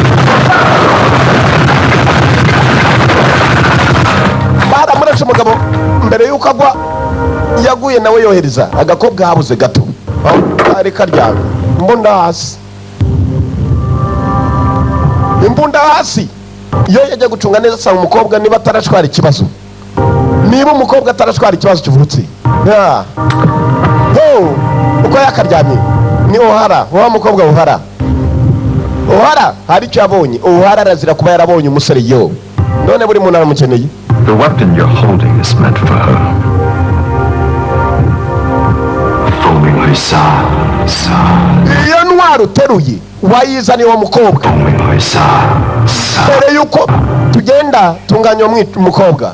Baramurashe umugabo mbere y'uko agwa. Yaguye nawe yohereza agakobwa habuze gato aho kari karyamye. Imbunda hasi, imbunda hasi. Iyo yajya gucunga neza asanga umukobwa niba atarashwara ikibazo, niba umukobwa atarashwara ikibazo kivutse. Ya. Ho, uko yakaryamye ni Ohara wa mukobwa. Ohara, Ohara hari icyo yabonye. Ohara arazira kuba yarabonye umusore yo. None buri muntu aramukeneye. The weapon you're holding is meant for her. Sa, sa, Iyo ntwaro uteruye wayizaniye uwo mukobwa. sa, sa. Mbere yuko tugenda, tunganya uwo mukobwa.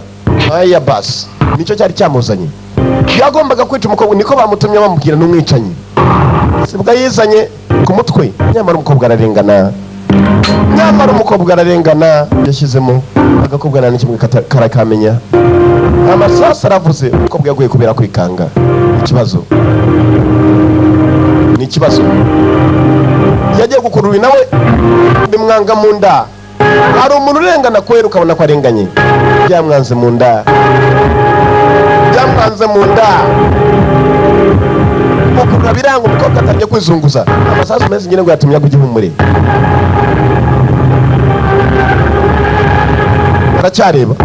Aya basi nicyo cyari cyamuzanye. Yagombaga kwica umukobwa, niko bamutumye, bamubwira n'umwicanyi sibwo yizanye ku mutwe. Nyamara umukobwa ararengana, nyamara umukobwa ararengana. Yashyizemo agakobwa, nta n'ikimwe karakamenya. Amasasu aravuze, umukobwa yaguye kubera kwikanga. Ikibazo ni ikibazo. Yagiye gukurura nawe bimwanga mu nda. Hari umuntu urengana kubera ukabona ko arenganye. Byamwanze mu nda, byamwanze mu nda. Gukurura biranga, umukobwa atangiye kwizunguza. Amasasu meza nyine ngo yatumye agwa igihumure. Aracyareba.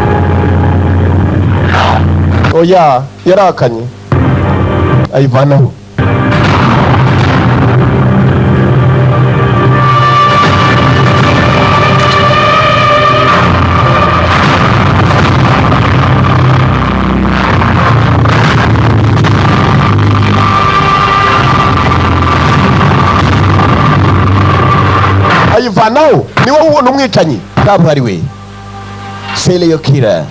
Oya, yarakanye, ayivanaho. Ayivanaho. Niwe ubona umwicanyi kabuhariwe, serial killer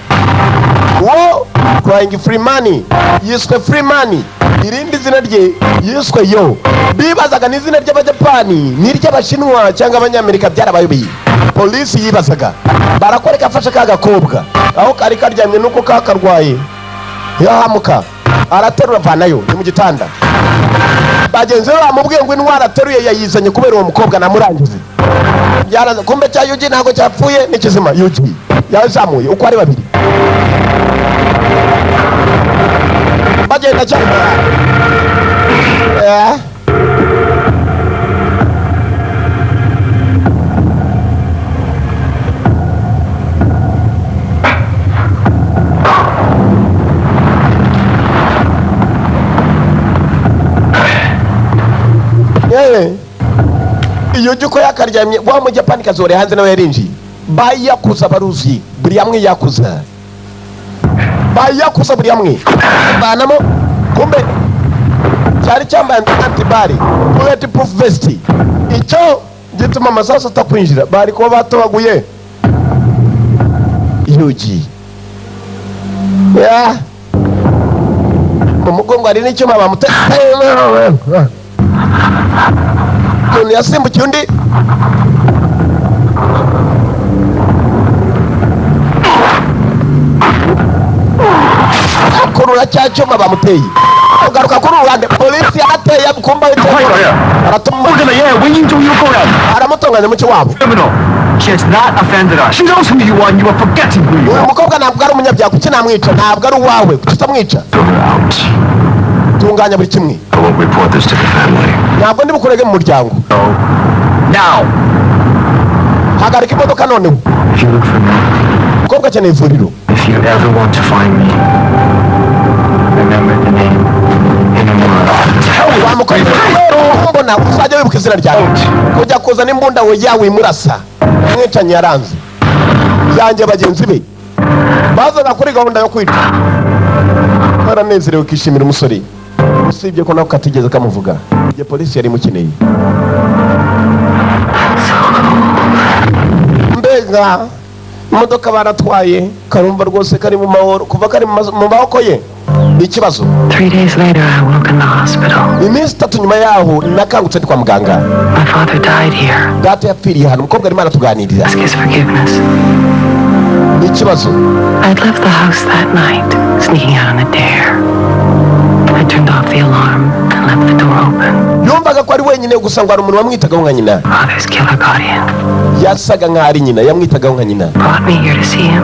uwo Crying Freeman. Yiswe Freeman, irindi zina rye yiswe yo. Bibazaga ni izina ry'Abajapani, ni iry'Abashinwa cyangwa Abanyamerika, byarabayobeye. Polisi yibazaga. Barakwereka afashe ka gakobwa aho kari karyamye, nuko kakarwaye yahamuka. Araterura, avanayo, ni mu gitanda. Bagenzi be bamubwiye ngo intwaro ateruye yayizanye kubera uwo mukobwa namurangize. Byaraza kumbe cya Yugi ntabwo cyapfuye, ni kizima. Yugi yazamuye uko ari babiri bagenda cyane. Iyo ujya uko yakaryamye wa mujapani kazore hanze nawe yarinjiye. Bayakuza baruzi buri hamwe, yakuza bayakuza buri hamwe banamo. Kumbe cyari cyambaye anti-balles, bullet proof vest, icyo gituma amasasu atakwinjira. Bari kuba batobaguye Yugi ya mu mugongo. Hari n'icyuma bamute. Umuntu yasimbukiye undi. Akurura cya cyuma bamuteye, ugaruka kuri ruhande. Polisi yarateye kumba. Aratuma aramutunganya mucyo wabo. Criminal. She has not offended us. She knows who you are and you are forgetting who you Uyu are. mukobwa ntabwo ari umunyabyaha. Kuki namwica? Ntabwo ari uwawe, kuki utamwica? Throw her out. Tunganya buri kimwe. I won't report this to the family. Ntabwo ndi bukurege mu muryango. No. Now. Hagarika imodoka noneho. If you look for me, Umukobwa akeneye ivuriro. if you ever want to find me, remember the name Inamura. Wa mukobwa, mbona uzajya wibuka izina ryawe. Kujya kuzana imbunda we wimurasa. Umwicanyi yaranze yanjye. Bagenzi be bazaga kuri gahunda yo kwica baranezerewe, kishimira umusore, usibye ko nako katigeze kamuvuga igihe polisi yari imukeneye. Mbega imodoka baratwaye! Karumva rwose kari mu mahoro kuva kari mu maboko ye. Ni ikibazo. 3 days later, I woke in the hospital. Iminsi 3 nyuma yaho nakangutse ndi kwa muganga. My father died here. Data yapfiriye hano. Umukobwa arimo aratuganirira. Ask his forgiveness. Ni ikibazo. I'd left the house that night, sneaking out on a dare. I turned off the alarm and left the door open. Yumvaga ko ari wenyine gusa, ngo hari umuntu wamwitagaho nka nyina. Father's killer got in. Yasaga nkaho ari nyina, yamwitagaho nka nyina. Brought me here to see him.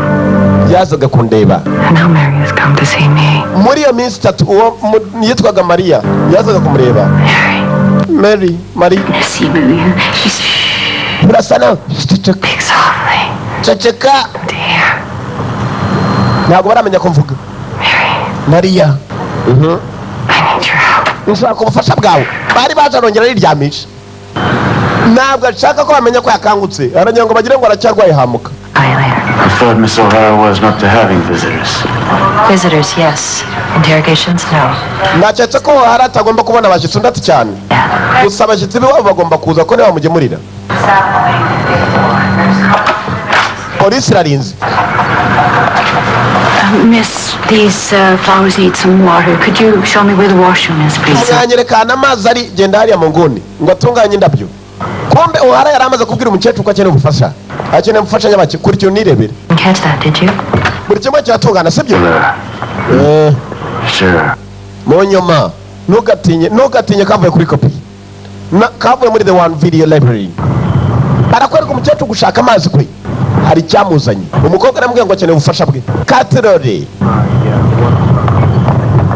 Yazaga kundeba. And now Mary has come to see me. Muri iyo minsi 3 uwo yitwaga Mariya yazaga kumureba. Mary. Mary, Maria. She's Birasa nawe. Ceceka. Speak softly. Ceceka. Dear. Ntabwo baramenya ko mvuga. Mary, Mariya. I need your help. Nshaka ubufasha bwawe. Bari baje, arongera ariryamisha, ntabwo ashaka ko bamenya ko yakangutse, aragira ngo bagire ngo aracyarwaye hamuka. Eileen. I thought Miss O'Hara was not to having visitors. Visitors, yes. Interrogations, no. Naketse ko hari atagomba kubona abashyitsi. Undi ati cyane. Yeah. Gusa abashyitsi b'iwabo bagomba kuza ko nibo bamugemurira. Polisi irarinze. Miss, these flowers need some water. Could you show me where the washroom is, please? Mwanyereka ahantu amazi ari. Genda hariya mu nguni ngo atunganye indabyo. Kumbe Uhara yari amaze kubwira umukecuru ko akeneye ubufasha, akeneye ubufasha nyabaki. Kurikira unirebere. Didn't catch that, did you? Buri kimwe kiratungana, sibyo? Sure. Mu nyuma ntugatinye, ntugatinye. Kavuye kuri kopi kavuye muri The One Video Library. Barakwereka umukecuru gushaka amazi kwe, hari icyamuzanye. Umukobwa aramubwira ngo akeneye ubufasha bwe. Katirori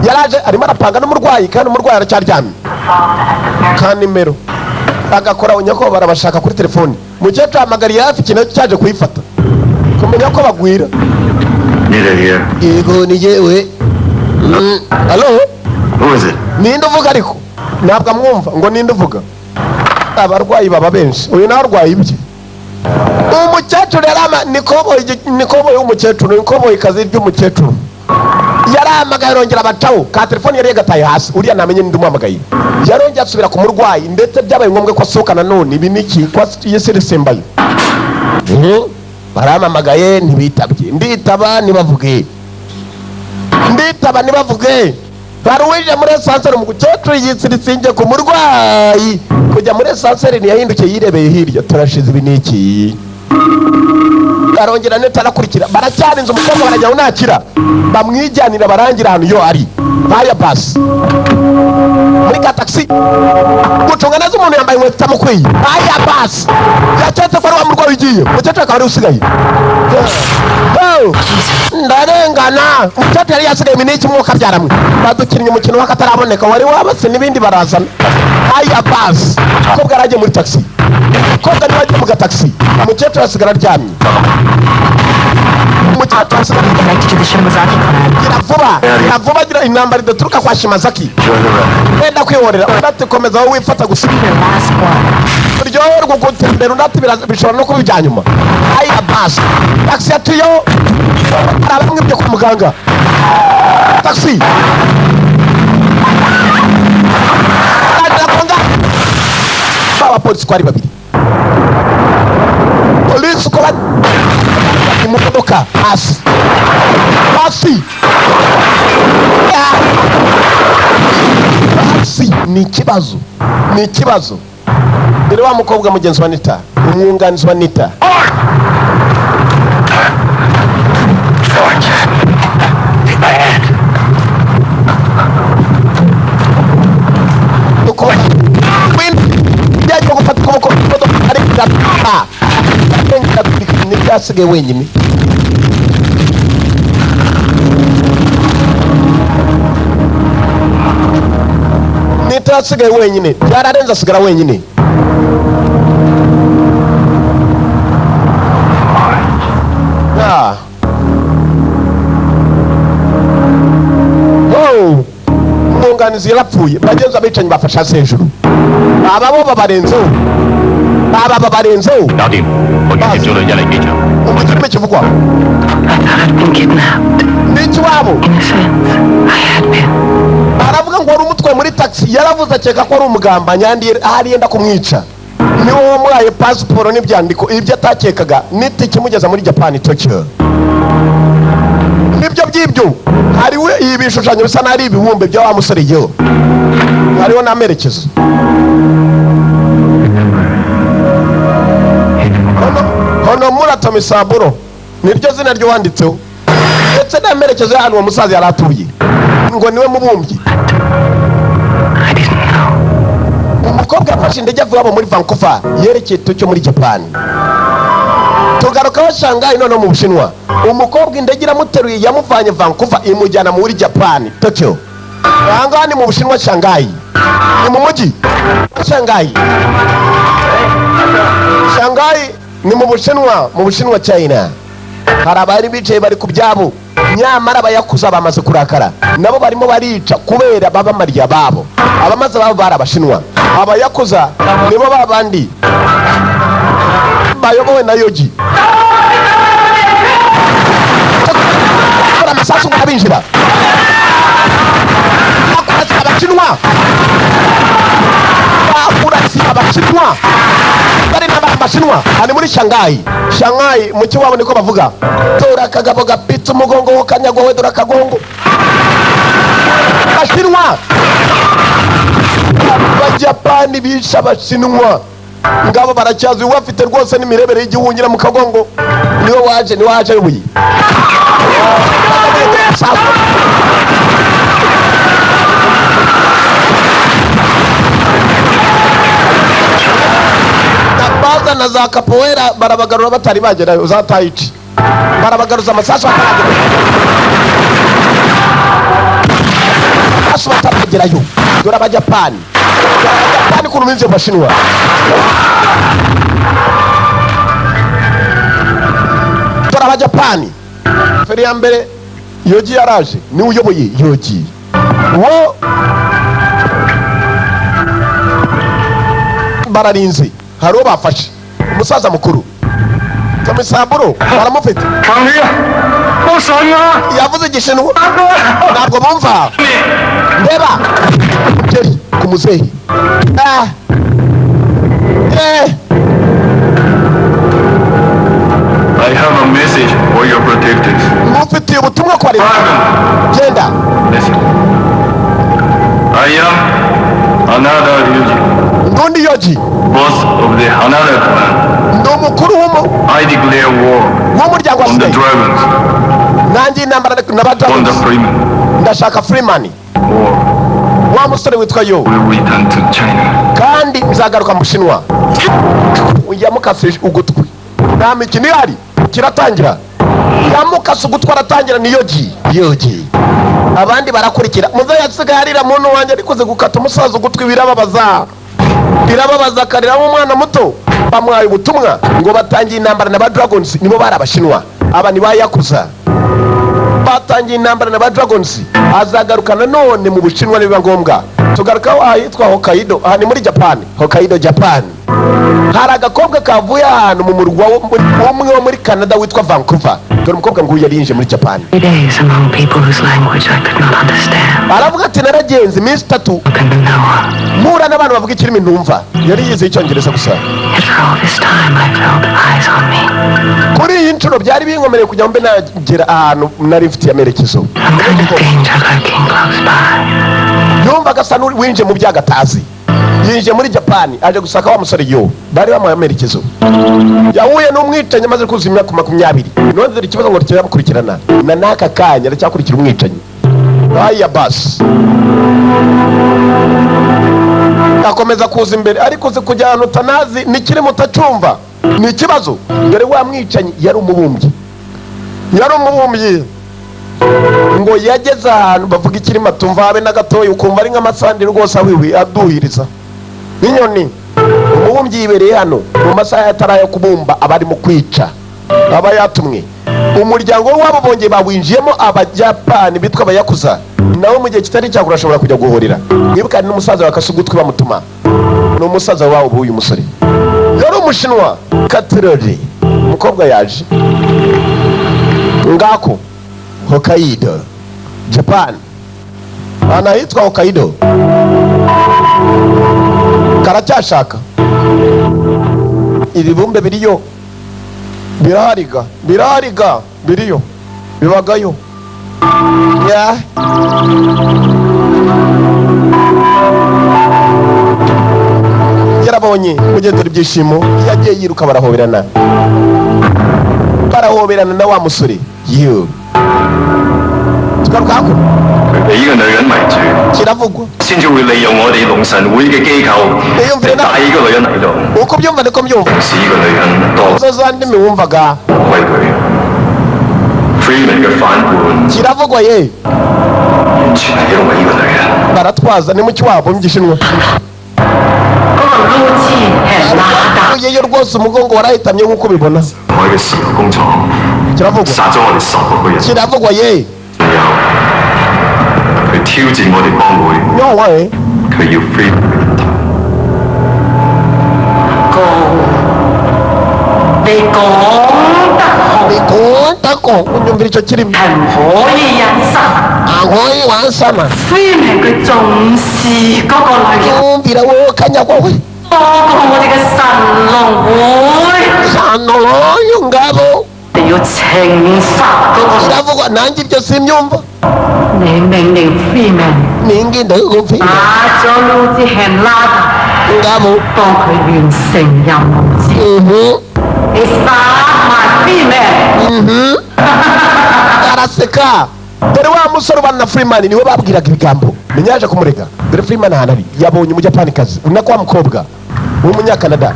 yaraje, arimo arapanga n'umurwayi, kandi umurwayi aracyaryamye. Ka nimero agakora nyako barabashaka kuri telefoni. Umukecuru ahamagariye hafi ikintu cyaje kuyifata kumenya ko bagwira. Nita here. Yego, ni jyewe. Alo? Who is it? Ninde uvuga? Ariko ntabwo amwumva ngo ninde uvuga. Abarwayi baba benshi, uyu nawe arwaye ibye. Umukecuru yarama ni koboyi, ni koboyi w'umukecuru, ni koboyi kazi ry'umukecuru. Yarahamagaye arongera abacaho ka telefoni yari yagataye hasi. Uriya ntamenye ninde umuhamagaye. Yarongeye asubira ku murwayi, ndetse byabaye ngombwa ko asohoka nanone. Ibi ni iki ko yisirisimbayo? Baramamagaye ntibitabye, nditaba ntibavuge, nditaba ntibavuge. Hari uwinjiye muri ascenseur. Umukecuru yitsiritsinge ku murwayi kujya muri ascenseur, ntiyahindukiye, yirebeye hirya. Turashize, ibi ni iki? Arongera neta arakurikira. Baracyarinze umukobwa, barajya unakira bamwijyanira, barangira ahantu yo ari haya basi muri ka taxi. Gucunga neza, umuntu yambaye inkweto itamukwiye. Haya basi, yaketse ko ari wa murwayi ugiye, umukecuru akaba ari usigaye. Oh, ndarengana. Umukecuru yari yasigaye iminiki umwuka byaramwe. Badukinnye umukino w'akataraboneka wari wabatse n'ibindi barazana. Haya basi, umukobwa yaragiye muri taxi, umukobwa niwe agiye mu gatagisi, umukecuru asigara aryamye, umukecuru asigara. Connected to the Shimazaki clan. Gira vuba, gira vuba, gira intambara idaturuka kwa Shimazaki. Wenda kwihorera. Undi ati komeza wowe wifata gusa. The last one. Uryoherwa gutembera. Undi ati bishobora no kuba ibya nyuma. Aya basi, taxi yatuyeho, hari abamwibye kwa muganga. Taxi arakonga abapolisi ko ari babiri, polisi uko bari mu modoka, hasi hasi hasi. Ni ikibazo, ni ikibazo. Dore wa mukobwa mugenzi wa Nita, umwunganizi wa Nita. George. Take my hand. Ukuboko yagiye gufata ukuboko, imodoka ariko irata, nibyo yasigaye wenyine. Nita yasigaye wenyine, byararenze, asigara wenyine. Ah. Oh. Umwunganizi yarapfuye. Bagenzi, abicanyi bafashe hasi hejuru, aba bo babarenzeho, aba babarenzeho. 搞掂，我已經接咗女一嚟機場。 Umukirime kivugwa. I thought I'd been kidnapped. N'iki wabo. In a sense, I had been. Aravuga ngo wari umutwaye muri taxi, yaravuze akeka ko ari umugambanyi, ahari yenda kumwica. Niwe wamuhaye pasiporo n'ibyandiko, ibyo atakekaga n'itike imugeza muri Japani, Tokyo. Nibyo by'ibyo, hariwe ibi bishushanyo bisa n'aho ari ibibumbe bya wa musore yo, hariho n'amerekezo. Remember, Honomura Tomisaburo niryo zina ry'uwanditseho, ndetse n'amerekezo y'ahantu uwo musaza yari atuye, ngo niwe mubumbyi. I didn't know. Umukobwa yafashe indege avuye abo muri Vancouver yerekeye Tokyo muri Japan. Tugarukaho Shanghai noneho mu Bushinwa. Umukobwa indege iramuteruye, yamuvanye Vancouver imujyana muri Japan, Tokyo. Ahangaha ni mu Bushinwa, Shanghai, ni mu mujyi wa Shanghai. Shanghai ni mu Bushinwa, mu Bushinwa, China. Hari abari bicaye bari ku byabo, nyamara abayakuza bamaze kurakara, nabo barimo barica kubera babamariye ababo. Abamaze ababo bari Abashinwa. Abayakuza nibo babandi bayobowe na Yogi. Bakora amasasu ngo abinjira, bakurasa Abashinwa, bakurasa Abashinwa bari n'Abashinwa. Aha ni muri Shanghai. Shanghai mu kiwabo niko bavuga. Dore akagabo gapitse umugongo wo kanyagwawe, dore akagongo. Abashinwa, Abajapani bishe Abashinwa, ngabo baracyazi. Uwo afite rwose n'imirebere y'igihunyira mu kagongo, niwe waje, niwe waje ayoboye. Bazana za capoeira, barabagarura batari bagerayo, za tai chi, barabagaruza amasasu bataragerayo, amasasu bataragerayo. Dore Abajapani, dore Abajapani ukuntu binjiye mu Bashinwa. Dore Abajapani. Feri ya mbere, Yogi yaraje, niwe uyoboye. Yogi wo bararinze, hari uwo bafashe, umusaza mukuru Tomisaburo baramufite. Yavuze Igishinwa, ntabwo bumva. Ndeba ngeri ku muzehe. Ah. Eh. I have a message for your protectors. Mufitiye ubutumwa kwa leta. Genda. Listen. I am Hanada Ryuji, Ndundi Yogi, boss of the Hanada clan. Ndi umukuru I declare war w'umuryango on the wasigaye. dragons, Nanjye intambara na ba on the dragons. Freeman. Ndashaka Freeman. War Wa musore witwa yo will return to China. Kandi nzagaruka mu Bushinwa. Yamukase ugutwi, nta mikino ihari, kiratangira. Yamukase ugutwi, aratangira. Ni Yogi, Yogi, abandi barakurikira. Muze yasigaye arira, muntu wanjye, ariko uzi gukata umusaza ugutwi birababaza, birababaza, akarira nk'umwana muto. Bamuhaye ubutumwa ngo batangiye intambara na ba dragons, nibo bari Abashinwa. Aba ni ba yakuza, batangiye intambara na ba dragons. Azagaruka nanone mu Bushinwa nibiba ngombwa. Tugarukaho ahitwa Hokkaido, aha ni muri Japan, Hokkaido, Japan. Hari agakobwa kavuye ahantu mu murwa umwe wo muri Canada witwa Vancouver. Dore umukobwa nguyu yari yinjiye muri Japan. 3 days among people whose language I could not understand. Aravuga ati naragenze iminsi 3 Open to no one. mpura n'abantu bavuga ikirimi ntumva. Yari yizeye Icyongereza gusa. Yet for all this time I felt eyes on me. Kuri iyi nshuro byari binkomereye kugira ngo mbe nagera ahantu nari mfitiye amerekezo. Some kind of danger lurking close by. Yumvaga asa n'uwinjiye mu byago atazi. Yinjiye muri Japani aje gusaka wa musore yo bari bamuhaye amerekezo. Yahuye n'umwicanyi amaze kuzuza imyaka 20. None dore ikibazo ngo kiramukurikirana na n'aka kanya, aracyakurikira umwicanyi. Aya basi akomeza kuza imbere, ariko uzi kujya ahantu utanazi n'ikirimo utacumva ni ikibazo. Dore wa mwicanyi yari umubumbyi, yari umubumbyi. Ngo yageze ahantu bavuga ikirimo atumva habe na gatoya, ukumva ari nk'amasandi rwose awiwi aduhiriza nk'inyoni. Umubumbyi yibereye hano mu masaha atari ayo kubumba, aba arimo kwica, aba yatumwe. Umuryango wabo bongeye bawinjiyemo, Abajapani bitwa Abayakuza. Nawe mu gihe kitari cyakure ashobora kujya guhurira. Mwibuka n'umusaza wakase ugutwi bamutuma, ni umusaza wabo w'uyu musore, yari Umushinwa katirori. Umukobwa yaje ngako Hokkaido, Japan, ahantu ahitwa Hokkaido. Karacyashaka ibibumbe biriyo, birahariga, birahariga, biriyo, bibagayo. Ya yarabonye mugenzura ibyishimo, yagiye yiruka, barahoberana, barahoberana na wa musore. Yo, tugaruka hakuno. 佢俾呢個女人迷住， Kiravugwa. 先至會利用我哋龍神會嘅機構 你用 嚟帶呢個女人嚟到， Uko byumva niko mbyumva. 使呢個女人多 Izo za ndimi wumvaga. 虧佢。Freeman 嘅反叛 Kiravugwa ye. 完全係因為呢個女人。 Baratwaza ni muki wabo mu Gishinwa. 嗰個撈錢係拉打， Yeyo rwose, umugongo warahitamye nk'uko ubibona. 海嘅石油工廠 Kiravugwa. 殺咗我哋16個人， Kiravugwa ye. 仲有佢挑戰我哋幫會， Nyowe. 佢要 Freeman 嘅人頭。高，你講得好， Bikunda ko unyumvira icyo kirimi. 係唔可以忍受。 Ankoyi wansama. 雖然佢重視嗰個女人 Yumvira wowe kanyagwa we. 多過我哋嘅神龍會， Sanoroyo ngabo. 你要懲罰嗰個。 Kiravugwa, nanjye ibyo simbyumva. 你命令 Freeman Ningi ndagupfi. 打咗盧志賢拉達， Ngabo. 幫佢完成任務前， 你殺埋 Freeman。 Araseka. Dore wa musore ubana na Freeman niwe babwiraga ibigambo, menya yaje kumurega. Dore Freeman ahantu ari yabonye Umujapanikazi unako wa mukobwa w'Umunyakanada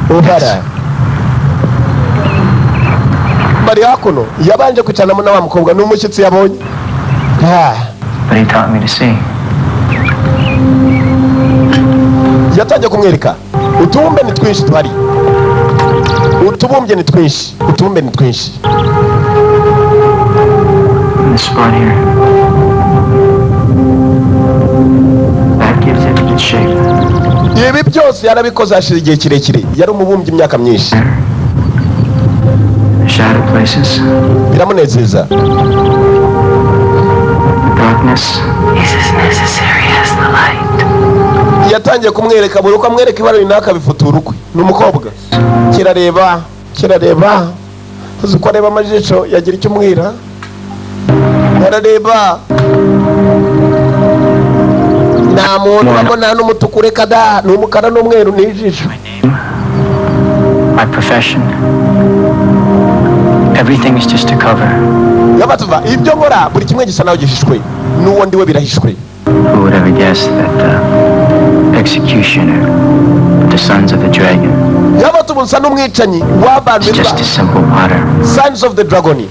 ubara bari hakuno, yabanje kwicarana na wa mukobwa, ni umushyitsi yabonye. Ah, But he taught me to see. Yatangiye kumwereka utubumbe ni twinshi tuhari, utubumbye ni twinshi, utubumbe ni twinshi. In this spot here. That gives it its shape. Ibi byose yarabikoze hashize igihe kirekire, yari umubumbyi imyaka myinshi. The shadow places. Biramunezeza. The darkness. Is as necessary as the light. Yatangiye kumwereka, buri uko amwereka ibara runaka bifutura ukwe. Ni umukobwa, kirareba, kirareba, uzi uko areba amajisho yagira icyo umwira, arareba nta muntu urabona n'umutuku, reka da, ni umukara n'umweru n'ijisho. My profession. Everything is just a cover. Yabatuva ibyo nkora, buri kimwe gisa naho gihishwe, n'uwo ndiwe birahishwe. Who would ever guess that the executioner, the sons of the dragon, Yabatuva nsa n'umwicanyi w'abantu is bitwa just a simple potter. Sons of the Dragon ni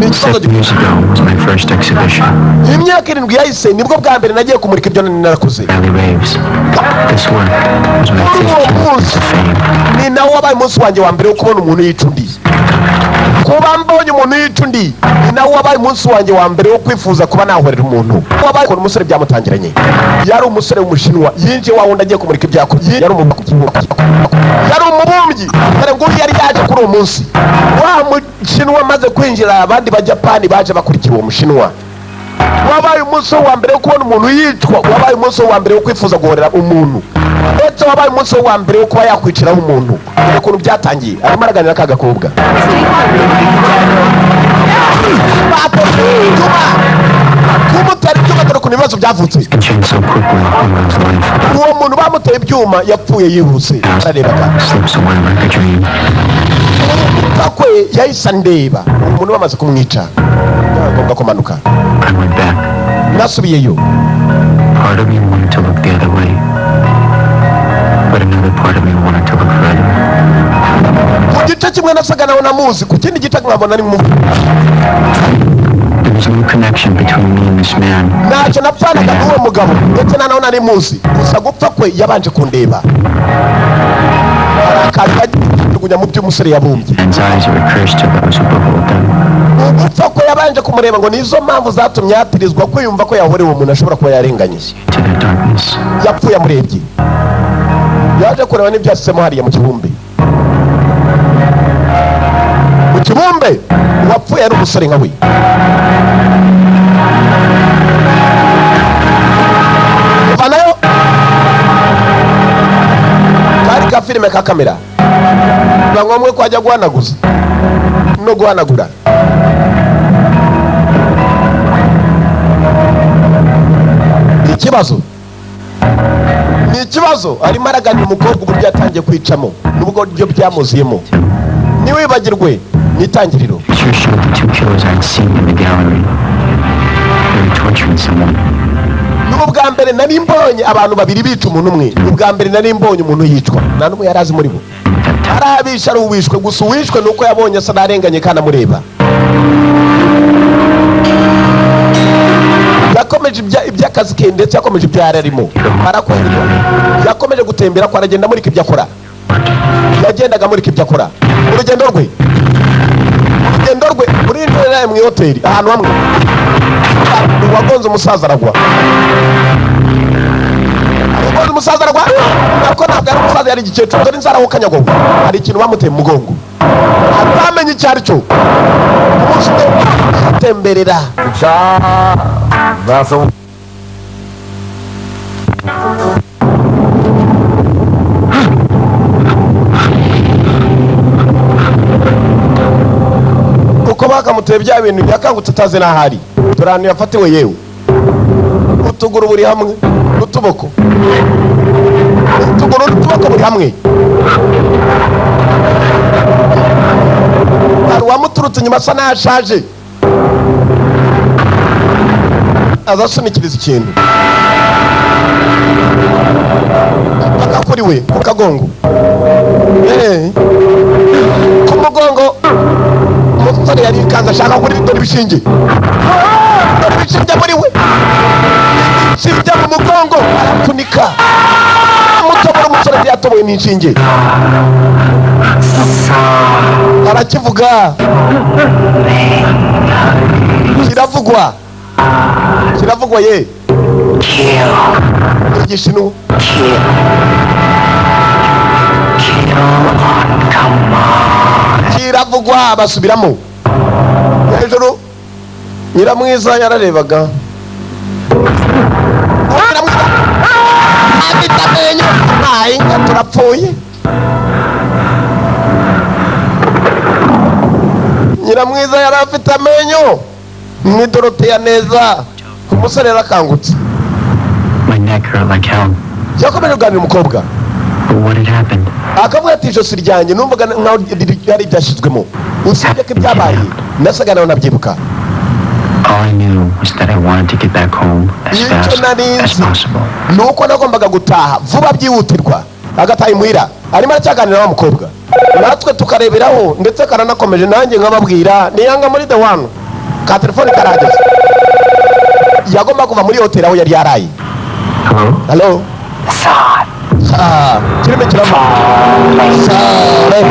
ikibazo. 7 years ago was my first exhibition. Imyaka 7 yahise nibwo bwa mbere nagiye kumurika ibyo nari narakoze. Rally raves. This work was my Kuri uwo 15th munsi of fame. ni nawo wabaye umunsi wanjye wa mbere wo kubona umuntu yica undi. Kuba mbonye umuntu yica undi ni nawo wabaye umunsi wanjye wa mbere wo kwifuza kuba nahorera umuntu. Wabaye ukuntu umusore byamutangiranye, yari umusore w'Umushinwa yinjiye wa wundi agiye kumurika ibyakoze, yari umubumbyi. Dore nguyu yari yaje kuri uwo munsi, wa Mushinwa amaze kwinjira, abandi Bajapani baje bakurikira uwo Mushinwa. Wabaye umunsi wa mbere wo kubona umuntu yicwa, wabaye umunsi wa mbere wo kwifuza guhorera umuntu, ndetse wabaye umunsi wa mbere wo kuba yakwiciraho umuntu. Dore ukuntu byatangiye, arimo araganira ka gakobwa bateye ibyuma, kumutera ibyuma. Dore ukuntu ibibazo byavutse. Can change so quickly in one's life. Uwo muntu bamuteye ibyuma yapfuye yihuse, ararebaga. Slips away like a dream. Gupfa kwe yahise andeba, umuntu bamaze kumwica byaba ngombwa kumanuka. I went back. Nasubiyeyo. Part of me wanted to look the other way, but another part of me wanted to look further. Ku gice kimwe nasaga nawe namuzi, ku kindi gice nkabona ni mu There was no connection between me and this man. Ntacyo napfanaga n'uwo mugabo, ndetse na nawe nari muzi. Gusa gupfa kwe yabanje kundeba, hari akantu kajugunya mu by'umusore yabumbye. Man's eyes are a curse to those who behold them. Ugupfa ko yabanje kumureba, ngo nizo mpamvu zatumye yatirizwa kwiyumva ko yahorewe umuntu ashobora kuba yarenganye. To their darkness. Yapfuye amurebye, yaje kureba n'ibyo yasizemo hariya mu kibumbe. Mu kibumbe uwapfuye ari umusore nka we. Vanayo kari ka filime ka kamera, biba ngombwa ko ajya guhanaguza no guhanagura. Ikibazo ni ikibazo. Arimo araganira umukobwa uburyo yatangiye kwicamo n'ubwo buryo byamuziyemo. Ntiwibagirwe, ni itangiriro. Picture showed the two killers I'd seen in the gallery. They were torturing someone. Ni ubwa mbere nari mbonye abantu babiri bica umuntu umwe. Ni ubwa mbere nari mbonye umuntu yicwa. Nta n'umwe yari azi muri bo, ari abisha, ari uwishwe. Gusa uwishwe ni uko yabonye asa n'arenganye kandi amureba. Yakomeje iby'akazi ke, ndetse yakomeje ibyo yari arimo arakwereka. Yakomeje gutembera ko aragenda amurika ibyo akora, yagendaga amurika ibyo akora. Urugendo rwe muri iri mu ihoteli, ahantu hamwe uwagonze umusaza aragwa. Uwagonze umusaza aragwa, ariko ntabwo yari umusaza, yari igikecuru. Dore inzara kanyagogo, hari ikintu bamuteye mu mugongo atamenye icyo ari cyo. Umunsi umwe atemberera That's all. Uko bakamuteye bya bintu, yakangutse atazi n'aho ari. Dore ahantu yafatiwe yewe, utuguru buri hamwe n'utuboko, utuguru n'utuboko buri hamwe. Hari uwamuturutse inyuma asa n'aho ashaje, aza asunikiriza ikintu paka kuri we ku kagongo. Ku mugongo umusore yari yikanze ashaka kuri. Dore ibishinge, dore ibishinge muri we, ibishinge mu mugongo, arapfunika amutobora. Umusore yatoboye n'inshinge, arakivuga, kiravugwa, kiravugwa ye. Igishinwa. Kiravugwa, basubiramo hejuru. Nyiramwiza yararebaga. Nyiramwiza afite amenyo ntahinga. Turapfuye. Nyiramwiza yari afite amenyo ni Doroteya neza. Umusore yarakangutse. My neck hurt like hell. Yakomeje kuganira umukobwa. But what had happened? Akavuga ati ijosi ryanjye numvaga nkaho ryari ryashyizwemo. Usibye ko ibyabaye nasaga nawe nabyibuka. All I knew was that I wanted to get back home as Icyo fast nari as nzi possible. ni uko nagombaga gutaha vuba byihutirwa. Agataha imuhira, arimo aracyaganira wa mukobwa, natwe tukareberaho, ndetse karanakomeje. Nanjye nkababwira niyanga muri the one ka telefone karahageze. Yagomba kuva muri hoteli aho yari yaraye. Hello? Hello. Sa kirimo kirava sare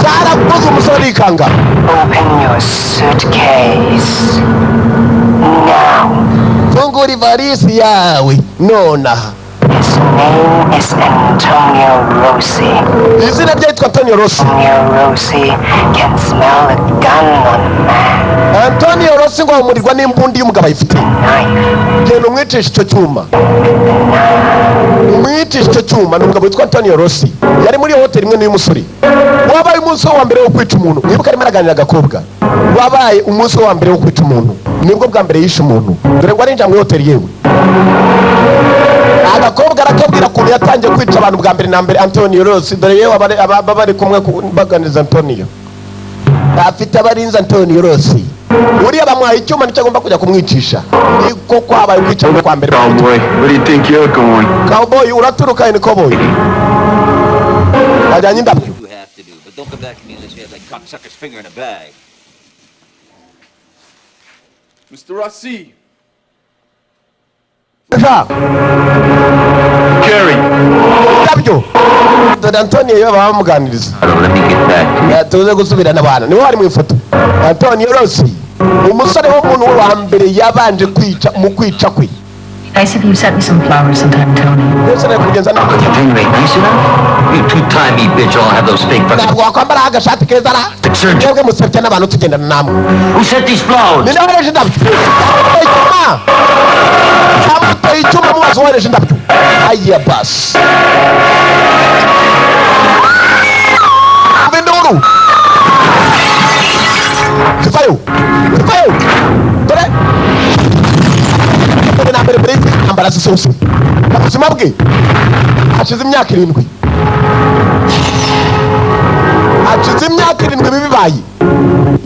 cyarakoze, umusore arikanga. Open your suitcase. Now. Fungura ivarisi yawe nonaha. His name is Antonio Rossi. Izina rye yitwa Antonio Rossi. Antonio Rossi can smell a gun on a man. Antonio Rossi ngo ahumurirwa n'imbundi y'umugabo ayifite. Knife. Genda umwicishe icyo cyuma, umwicishe icyo cyuma. Ni umugabo witwa Antonio Rossi, yari muri iyo hoteli imwe n'uyu musore. Wabaye umunsi we wa mbere wo kwica umuntu. Mwibuke arimo araganira agakobwa. Wabaye umunsi we wa mbere wo kwica umuntu, nibwo bwa mbere yishe umuntu. Dore ngo arinjira muri hoteli yewe, agakobwa arakabwira ukuntu yatangiye kwica abantu bwa mbere na mbere. Antonio Rossi, dore yewe aba bari kumwe baganiriza. Antonio afite abarinzi. Antonio Rossi uriya bamuhaye icyuma, nicyo agomba kujya kumwicisha. Niko kwabaye kwica kwa mbere. Cowboy, where do you think you're going? Cowboy, uraturuka? Ni cowboy wajyanye indabyo. You have to do, but don't come back to me unless you have that cocksucker's finger in a bag. Mr. Rossi. Ja. Kerry. Indabyo, dore Antonio yo baba bamuganiriza. Let me get back to you. Ya, tuze gusubirana abana. Niwe wari mu ifoto, Antonio Rossi, umusore w'umuntu wa mbere yabanje kwica mu kwica kwe. Nice if you sent me some flowers sometime, Tony. Ndetse nari kugenza You think you ain't nice enough? You two-time me bitch all have those fake fucking. Ntabwo wakwambara agashati keza ra? Mwebwe musebya n'abantu tugendana namwe. Who sent these flowers? Ninde wohereje indabyo? Icyuma amuteye icyuma, mubaza uwohereje indabyo. Aya basi, umva induru zivayo, zivayo. Dore na mbere mbere y'intambara zisose mu buzima bwe. Hashize imyaka 7, hashize imyaka 7 bibaye.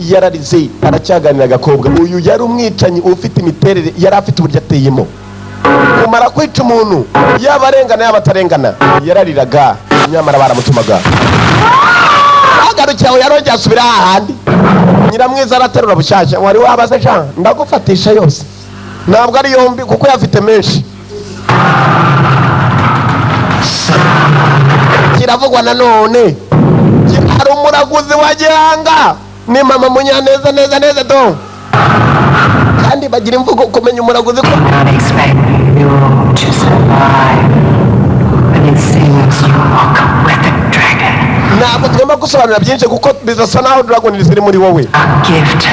Yararize, aracyaganira agakobwa. Uyu yari umwicanyi ufite imiterere, yari afite uburyo ateyemo. Kumara kwica umuntu, yaba arengana yaba atarengana, yarariraga. Nyamara baramutumaga agarukiye aho, yarongeye asubira hahandi. Nyiramwiza araterura bushyashya. Wari wabaze sha, ndagufatisha yose, ntabwo ari yombi kuko yafite menshi. Kiravugwa nanone hari umuraguzi wa gihanga, ni mama Munyaneza neza neza do. Kandi bagira imvugo kumenya umuraguzi ko Not expect you to survive. But it seems you walk with a dragon. Ntabwo tugomba gusobanura byinshi kuko bizasa naho dragon ziri muri wowe. A gift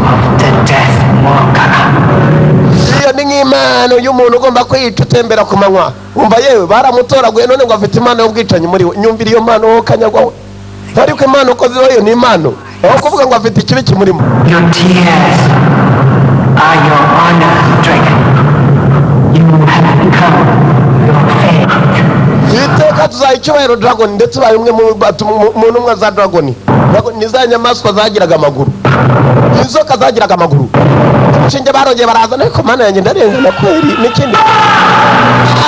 of the Death Walker. Iyo ni nk'impano y'umuntu ugomba kwica utembera ku manywa. Wumva yewe, baramutoraguye none ngo afite impano y'ubwicanyi muri we. Nyumvira iyo mpano wowe kanyagwa we. Ariko impano uko zibayo ni impano, aho kuvuga ngo afite ikibi kimurimo. Your tears are your honor, dragon. You have become your fate. Iteka tuzaha icyubahiro dragon, ndetse ubaye umwe mu ntumwa za dragon. Dragon ni za nyamaswa zagiraga amaguru, inzoka zagiraga amaguru. Inshinge barongeye barazana, ariko Mana yanjye, ndarengana kweri. N'ikindi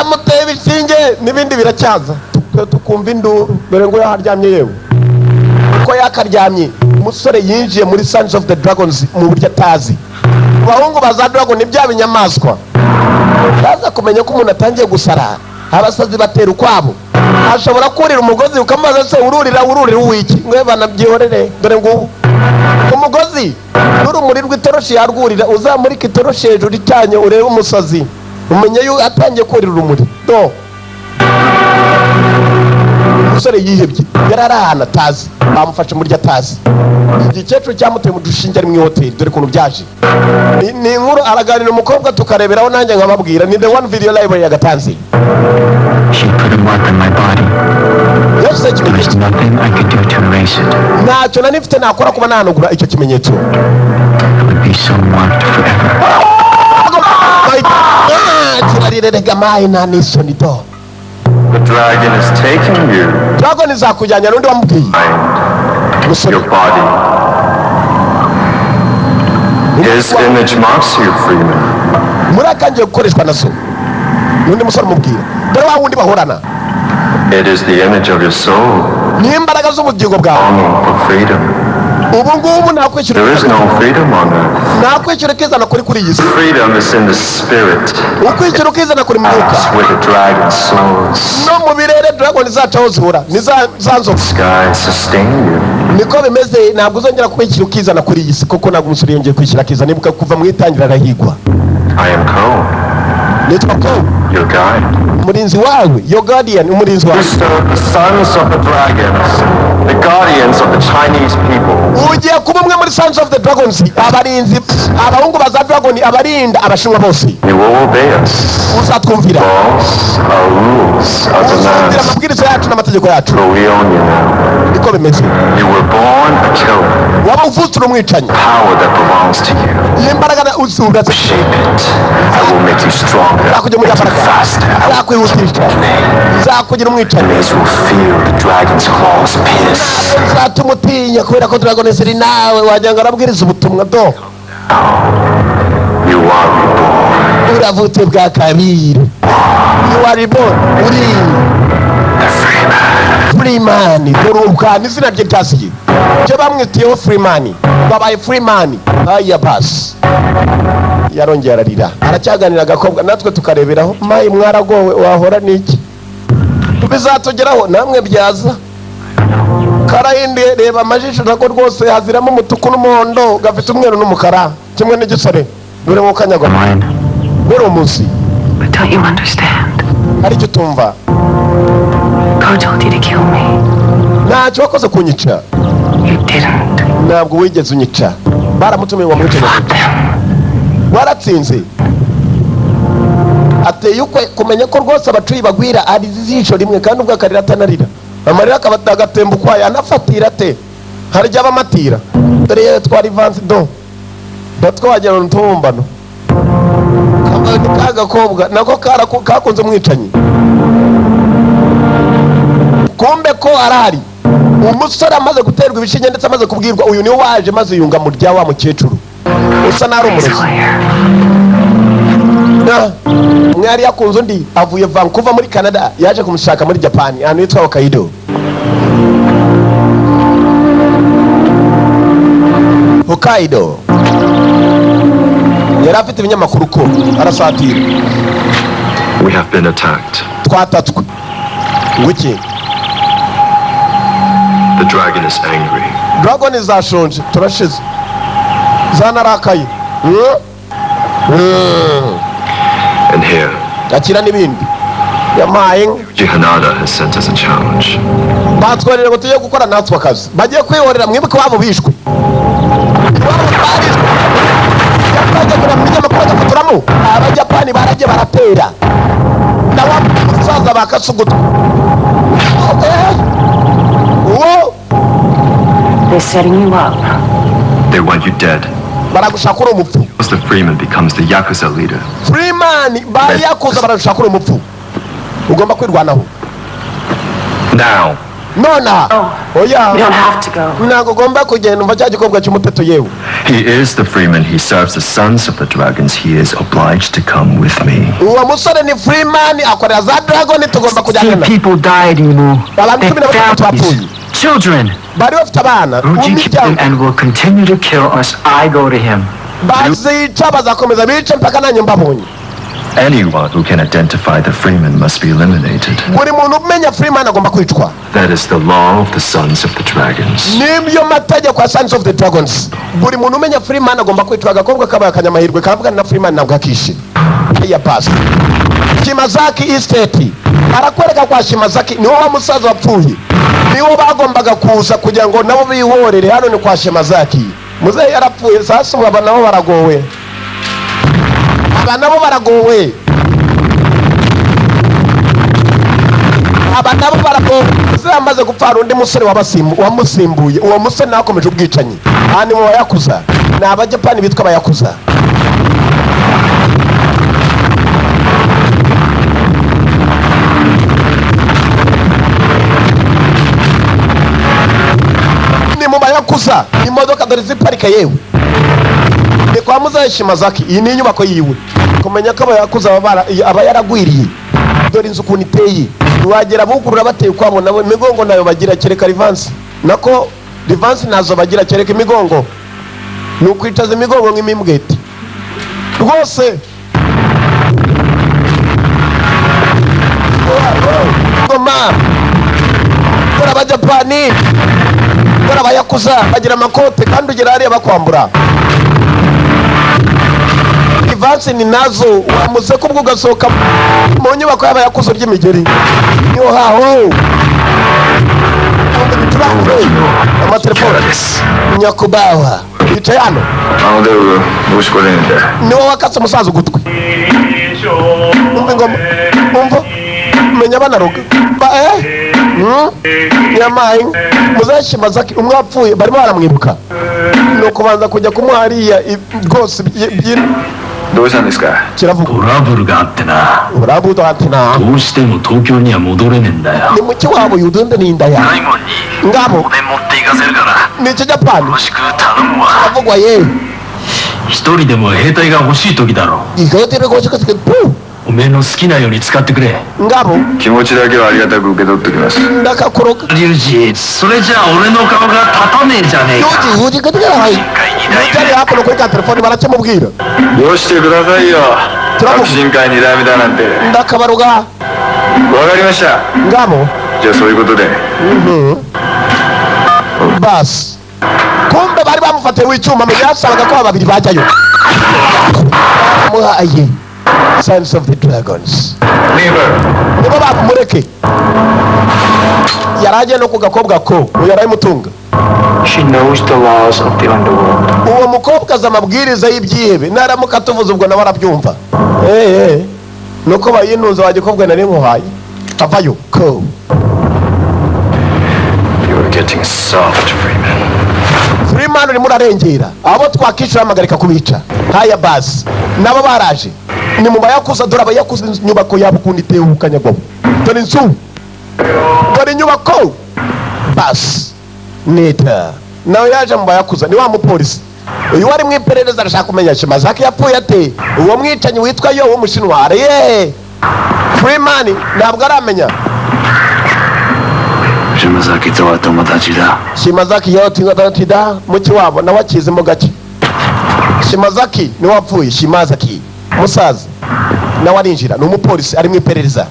amuteye ibishinge n'ibindi biracyaza. Tukumva induru. Dore ngo yaharyamye yewe, uko yakaryamye. Umusore yinjiye muri Sons of the Dragons mu buryo atazi. Abahungu ba za dragon ni bya binyamaswa baza kumenya ko umuntu atangiye gusara. Abasazi batera ukwabo, ashobora kurira umugozi ukamubaza se ururira ururira uwiki mwe banabyihorere. Dore ngubu umugozi n'urumuri rw'itoroshi yarwurira. Uzamurika itoroshi hejuru icanye urebe umusazi, umenye yuko atangiye kurira urumuri. Do, umusore yihebye, yari ari ahantu atazi, bamufashe mu buryo atazi. Igikecuru cyamuteye mu dushinge ari mu ihoteli. Dore ukuntu byaje. Ni inkuru araganira umukobwa, tukareberaho nanjye nkababwira. Ni The One Video Library yagatanze. She put a mark on my body. Yashyizeho There was ikimenyetso. nothing I could do to erase it. Ntacyo nari mfite nakora kuba nahanagura icyo kimenyetso. It would be so marked forever. Kirarire mayi, nta n'isoni do. The dragon is taking you. Dragon izakujyanye n'undi wamubwiye. Mind, Umusore. your body. His image marks you, Freeman. Muri akangiye gukoreshwa nazo n'undi musore umubwira. Dore wa wundi bahorana. It is the image of your soul, Ni imbaraga z'ubugingo bwawe. longing for freedom. Ubu ngubu nakwishyura. There is no freedom on earth. Nakwishyura ukizana kuri iyi si. Freedom is in the spirit. Ukwishyura ukizana kuri mwuka. That's where the dragon soars. No mu birere dragon zacu aho zihura ni za nzovu. Skies sustain you. Niko bimeze, ntabwo uzongera kwishyira ukizana kuri iyi si, kuko ntabwo umusore yongeye kwishyira akizana. Ibuka kuva mu itangira arahigwa. I am Ko, Nitwa Ko, your guide. umurinzi wawe, your guardian, umurinzi wawe. You serve the sons of the dragons, the guardians of the Chinese people. Ugiye kuba umwe muri Sons of the Dragons, abarinzi, abahungu ba za dragon, abarinda Abashinwa bose. You will obey us. Uzatwumvira. Laws, our rules, our Uzumvira demands. amabwiriza yacu n'amategeko yacu. But we own you now. Niko bimeze. You were born a killer. Waba uvutse uri umwicanyi. Power that belongs to you. Iyi mbaraga urazi. Shape it. I will make you stronger. Nzakugira umunyambaraga. Faster. Nzakwihutisha, nzakugira umwicanyi. Enemies will feel the dragon's claws pierce. Nzatuma utinya kubera ko dragon ziri nawe. Wagira ngo arabwiriza ubutumwa do. You are reborn. Uravutse bwa kabiri, you are reborn, uri The free man. Freeman. Dore ubwana izina rye ryasiye icyo bamwitiyeho, Freeman. Babaye Freeman. Aya basi, yarongeye ararira, aracyaganira agakobwa, natwe tukareberaho. Mayi mwaragowe, wahora n'iki bizatugeraho namwe byaza. Karahinduye, reba amajisho nako rwose haziramo umutuku n'umuhondo, gafite umweru n'umukara kimwe n'igisore. Dore mu kanyagwa. Mine. Dore umunsi. But don't you understand? Hari icyo utumva? God told you to kill me. Ntacyo wakoze kunyica. You didn't. Ntabwo wigeze unyica. Baramutumiye ngo amwice. Fought them. Waratsinze. Ateye ukwe kumenya ko rwose abacuyi bagwira ari ijisho rimwe, kandi ubwo akarira atanarira, amarira akaba agatemba ukwayo, anafatira ate hari igihe aba amatira. Dore yewe twari ivansi do natwo wagira ngo ni utubumbano. Ni ka gakobwa nako kakunze umwicanyi. Kumbe ko arahari umusore amaze guterwa ibishinge, ndetse amaze kubwirwa. Uyu niwe waje maze yunga mu rya wa mukecuru usa n'ari umurozi. Umwe yari yakunze undi, avuye Vancouver muri Canada, yaje kumushaka muri Japan, ahantu hitwa Hokkaido. Hokkaido yari afite ibinyamakuru ko arasatira. We have been attacked. Twatatswe ngwiki? The dragon is angry. Dragon zashonje, turashize, zanarakaye. And here, Akira n'ibindi yampaye. Jihanada has sent us a challenge. Batworera ngo tujye gukora natwe akazi, bagiye kwihorera. Mwibuke wabo bishwe, iwabo barishwe. Bajya kureba mu binyamakuru bagafotoramo Abajapani baragiye baratera na wa musaza bakase ugutwi. Uwo They're setting you up. They want you dead. Baragushaka uri umupfu. Once the Freeman becomes the Yakuza leader, Freeman ba Yakuza baragushaka uri umupfu, ugomba kwirwanaho. Now! Nonaha, oya. You don't have to go. Ntabwo ugomba kugenda. Umva cya gikobwa cy'umuteto yewe. He is the Freeman. He serves the sons of the dragons. He is obliged to come with me. Uwo musore ni Freeman, akorera za dragon, tugomba kujyana. People died, Emu. Abantu Their 16 families. bapfuye. Children. Bari bafite abana mu Ruji killed them miryango. and will continue to kill us. I go to him. Bazica, bazakomeza bice mpaka nanjye mbabonye. Anyone who can identify the Freeman must be eliminated. Buri muntu umenya Freeman agomba kwicwa. That is the law of the sons of the dragons. Nibyo mategeko ya Sons of the Dragons, buri muntu umenya Freeman agomba kwicwa. Agakobwa kabaye akanyamahirwe karavugana na Freeman, ntabwo akishe ya pasi. Shimazaki Estate, arakwereka kwa Shimazaki, niwo wa musaza wapfuye, niwo bagombaga kuza kugira ngo nabo bihorere. Hano ni kwa Shimazaki, muzehe yarapfuye. Sasa ubu aba nabo baragowe, aba nabo baragowe, aba nabo baragowe. Muzehe amaze gupfa, hari undi musore wamusimbuye. Uwo musore nawe akomeje ubwicanyi. Aha ni mu bayakuza, ni Abajapani bitwa Abayakuza. Ni mu bayakuza, imodoka dore ziparika. Yewe, ni kwa muzehe Shimazaki, iyi ni inyubako yiwe. Kumenya ko Abayakuza aba yaragwiriye, dore inzu ukuntu iteye, ntiwagera bugurura bateye ukwabo. Nabo imigongo nayo bagira, kereka rivansi, nako rivansi ntazo bagira, kereka imigongo, ni ukwicaza imigongo nk'imimbweti rwose. Ngoma, dore Abajapani, dore Abayakuza bagira amakote, kandi ugera hariya bakwambura ivansi ni nazo wamuze ko ubwo ugasohoka mu nyubako y'Abayakuza ry'imigeri niho haho. Ibicurane, amatelefone. Nyakubahwa yicaye hano. あのデブもしこれんで Niwo wakase umusaza ugutwi. Umva ingoma, umva menya banaroga ba nyamayi muzehe Shimazaki umwe wapfuye barimo baramwibuka, ni ukubanza kujya kumuha hariya rwose どうしたんですか？ Kiravuga. トラブルがあってな。 Urabudo ati na どうしても東京には戻れねえんだよ。 Ni muki wabo yudunde n'inda ya 大門に ngabo. おでん持っていかせるから。 Ni Ikijapani. よろしく頼むわ。 Avugwa yewe. 一人でも兵隊が欲しい時だろ。 Ihotera rwose pu. おめえの好きなように使ってくれ。 Ngabo. 気持ちだけはありがたく受け取っておきます。 Ndakakuroga. リュウジ、それじゃあ俺の顔が立たねえじゃねえか。 Yuji yuji katika yari hakuno kuri ka telefoni barakimubwira. よしてくださいよ。 トラブル。 革新会二代目だなんて。 Ndakabaruga. わかりました。 Ngabo. じゃあそういうことで。 Basi kumbe bari bamufatiye w'icyuma mu gihe yasabaga ko aba babiri bajyayo muhaye Sons of the Dragons. Nibo bamureke, yari agiye no ku gakobwa ko uyu yarayimutunga. She knows the laws of the underworld. Uwo mukobwa azi amabwiriza y'ibyihebe, naramuka tuvuze ubwo nawe arabyumva. Eh, nuko bayintuza wa gikobwa nari nkuhaye avayo ko. You're getting soft, Freeman. Freeman, urimo urarengera, abo twakishyura hamagarika kubica. Haya basi, nabo baraje. Ni mu bayakuza. Dore abayakuza, inyubako yabo ukuntu iteye ubukanyagwabo. Dore inzu, dore inyubako. Basi Nita nawe yaje mu bayakuza, ni wa mupolisi uyu wari mu iperereza, arashaka kumenya Shimazaki yapfuye ate, uwo mwicanyi witwa yo w'Umushinwa ariye. Freeman ntabwo aramenya. 島崎とは友達だ。 Shimazaki yotingatida muki wabo nawe akizemo gake. Shimazaki niwe wapfuye. Shimazaki musaza nawe arinjira, ni umupolisi ari mu iperereza,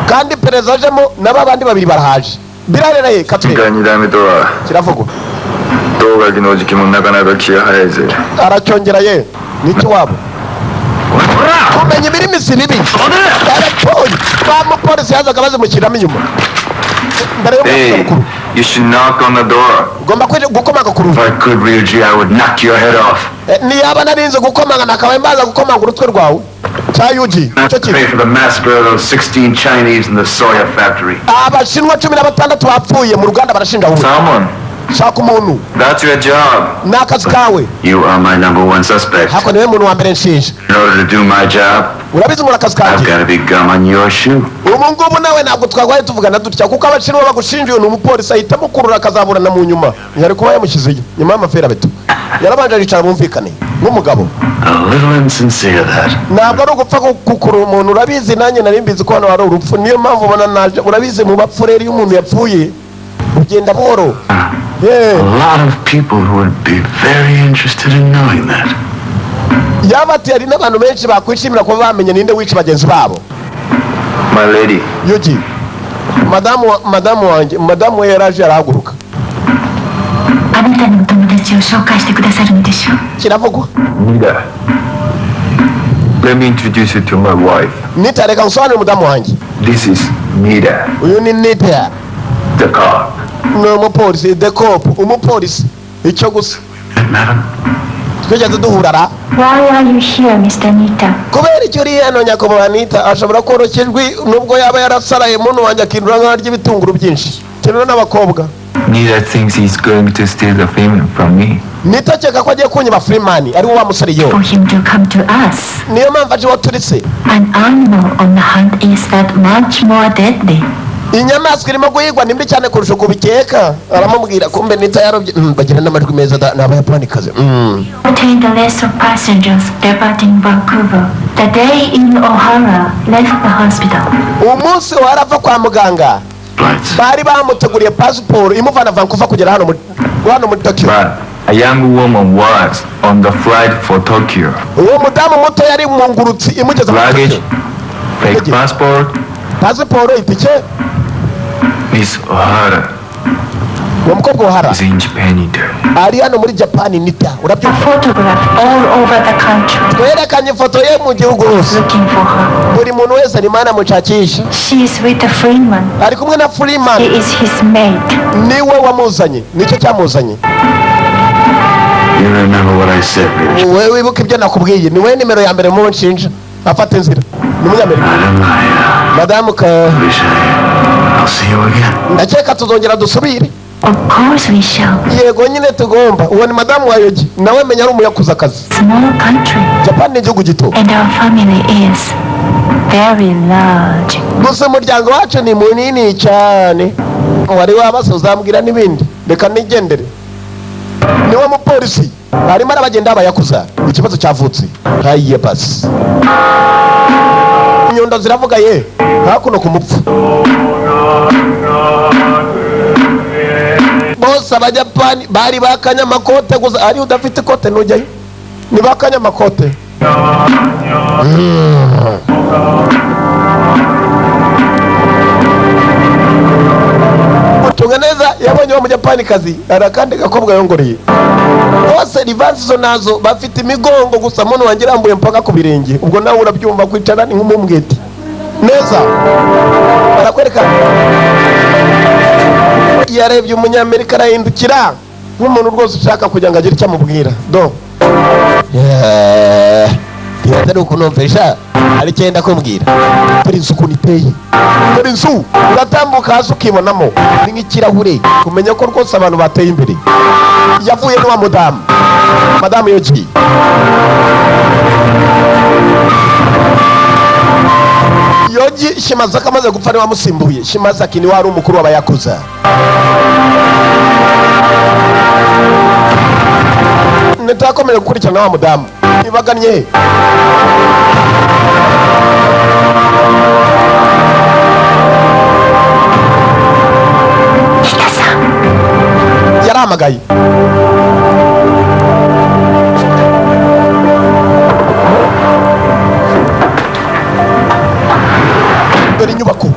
kandi iperereza ajemo n'aba bandi babiri barahaje birareraye katwe. が二代目とは Kiravugwa. 道垣の時期もなかなか気が早いぜ。 Aracyongera ye n'icyo wabo kumenya ibirimi si bibi. Yarapfuye wa mupolisi yazaga bazimushyiramo inyuma mbere y'umunsi Hey, mukuru. you should knock on the door. Ugomba gukomanga ku rugi. If I could, Ryuji, I would knock your head off. Niyaba narinze gukomanga, nakabaye mbaza gukomanga urutwe rwawe cya Yuji icyo kintu. Pay for the massacre of those 16 Chinese in the soya factory. Abashinwa 16 bapfuye mu ruganda barashinja wowe. Someone. Shaka umuntu. That's your job. Ni akazi kawe. You are my number one suspect. Hako niwe muntu wa mbere nshinja. In order to do my job, Urabizi nkora akazi I've kanjye. got to be gum on your shoe. Ubu ngubu nawe ntabwo twagwaye tuvugana dutya, kuko Abashinwa bagushinja. Uyu ni umupolisi, ahita amukurura akazaburana mu nyuma. Yari kuba yamushyizeyo nyuma y'amaferabeto, yarabanje aricara bumvikane nk'umugabo. A little insincere, that. Ntabwo ari ugupfa gukurura umuntu. Urabizi nanjye nari mbizi ko hano hari urupfu, niyo mpamvu ubona naje. Urabizi mu bapfu rero, iyo umuntu yapfuye ugenda buhoro. A lot of people who would be very interested in knowing that. Yaba ati hari n'abantu benshi bakwishimira kuba bamenya ninde wica bagenzi babo. My lady. Yugi, madamu wanjye, madamu we yaraje arahaguruka. あなたのお友達を紹介してくださるんでしょ？ Kiravugwa. Nita. Let me introduce you to my wife. Nita, reka nsobanure umudamu wanjye. This is Nita, Uyu ni Nita. the cop. Ni umupolisi, the cop, umupolisi icyo gusa. Madam? Twigeze duhura ra? Why are you here, Mr. Nita? Kubera icyo uri hano, nyakubahwa Nita? Ashobora koroshya ijwi nubwo yaba yarasaraye muntu wanjye akindura nk'aho arya ibitunguru byinshi kinura n'abakobwa. Nita thinks he's going to steal the film from me. Nita akeka ko agiye kunyiba Freeman, ari wo wa musore yo. For him to come to us. Niyo mpamvu aje iwo turitse. An animal on the hunt is that much more deadly. Inyamaswa irimo guhigwa ni mbi cyane kurusha uko ubikeka, aramubwira. Kumbe Nita yarobye. Bagira n'amajwi meza da, ni Abayapanikazi. Obtained the list of passengers departing Vancouver the day In O'Hara left the hospital. Umunsi warava kwa muganga bari bamuteguriye pasiporo imuvana Vancouver kugera hano muri Tokyo. But a young woman was on the flight for Tokyo. Uwo mudamu muto yari mu ngurutsi imugeza muri Luggage, Tokyo. fake passport, Pasiporo, itike. Miss O'Hara Uwo mukobwa O'Hara is in Japan, Nita. ari hano muri Japani, Nita, urabyumva? Photograph all over the country Twerekanye ifoto ye mu gihugu hose. looking for her. Buri muntu wese arimo aramushakisha. She is with the Freeman. Ari kumwe na Freeman. He is his mate. Niwe wamuzanye, nicyo cyamuzanye. You remember what I said, Ryuji? Wowe wibuka ibyo nakubwiye, ni wowe nimero ya mbere mu nshinja. Afata inzira, ni Umunyamerika. Madam, I Madamu ka wish I'll see you again. Ndakeka tuzongera dusubire. Of course we shall. Yego nyine tugomba. Uwo ni madamu wa Yogi, nawe menya ari umuyakuzakazi. Small country. Japan ni igihugu gito. And our family is very large. Gusa umuryango wacu ni munini cyane. Wari wabase uzambwira n'ibindi, reka nigendere. Niwe mupolisi arimo arabagenda abayakuza. Ikibazo cyavutse hayiye basi, inyundo ziravuga ye hakuno ku mupfu. Bose Abajapani bari bakanye amakote gusa, ari udafite ikote ntujyayo, ni bakanye amakote. Ucunga neza yabonye wa Mujapanikazi hari akandi gakobwa yongoreye. Bose rivansi zo nazo bafite imigongo gusa, muntu wanjye irambuye mpaka ku birenge. Ubwo nawe urabyumva, kwicara ni nk'umumbweti neza. Barakwereka yarebye Umunyamerika arahindukira nk'umuntu rwose ushaka kugira ngo agire icyo amubwira do. Yeah. Atari ukunumvisha hari icyo yenda kumbwira. Dore inzu ukuntu iteye, dore inzu uratambuka hasi ukibonamo, ni nk'ikirahure, kumenya ko rwose abantu bateye imbere. Yavuye n'uwa mudamu, madamu Yogi. Yoji Shimazaki amaze gupfa niwe wamusimbuye. Shimazaki niwe wari umukuru w'abayakuza. Nitakomeje gukurikirana wa mudamu ibagannye he? Yarahamagaye. Dore inyubako.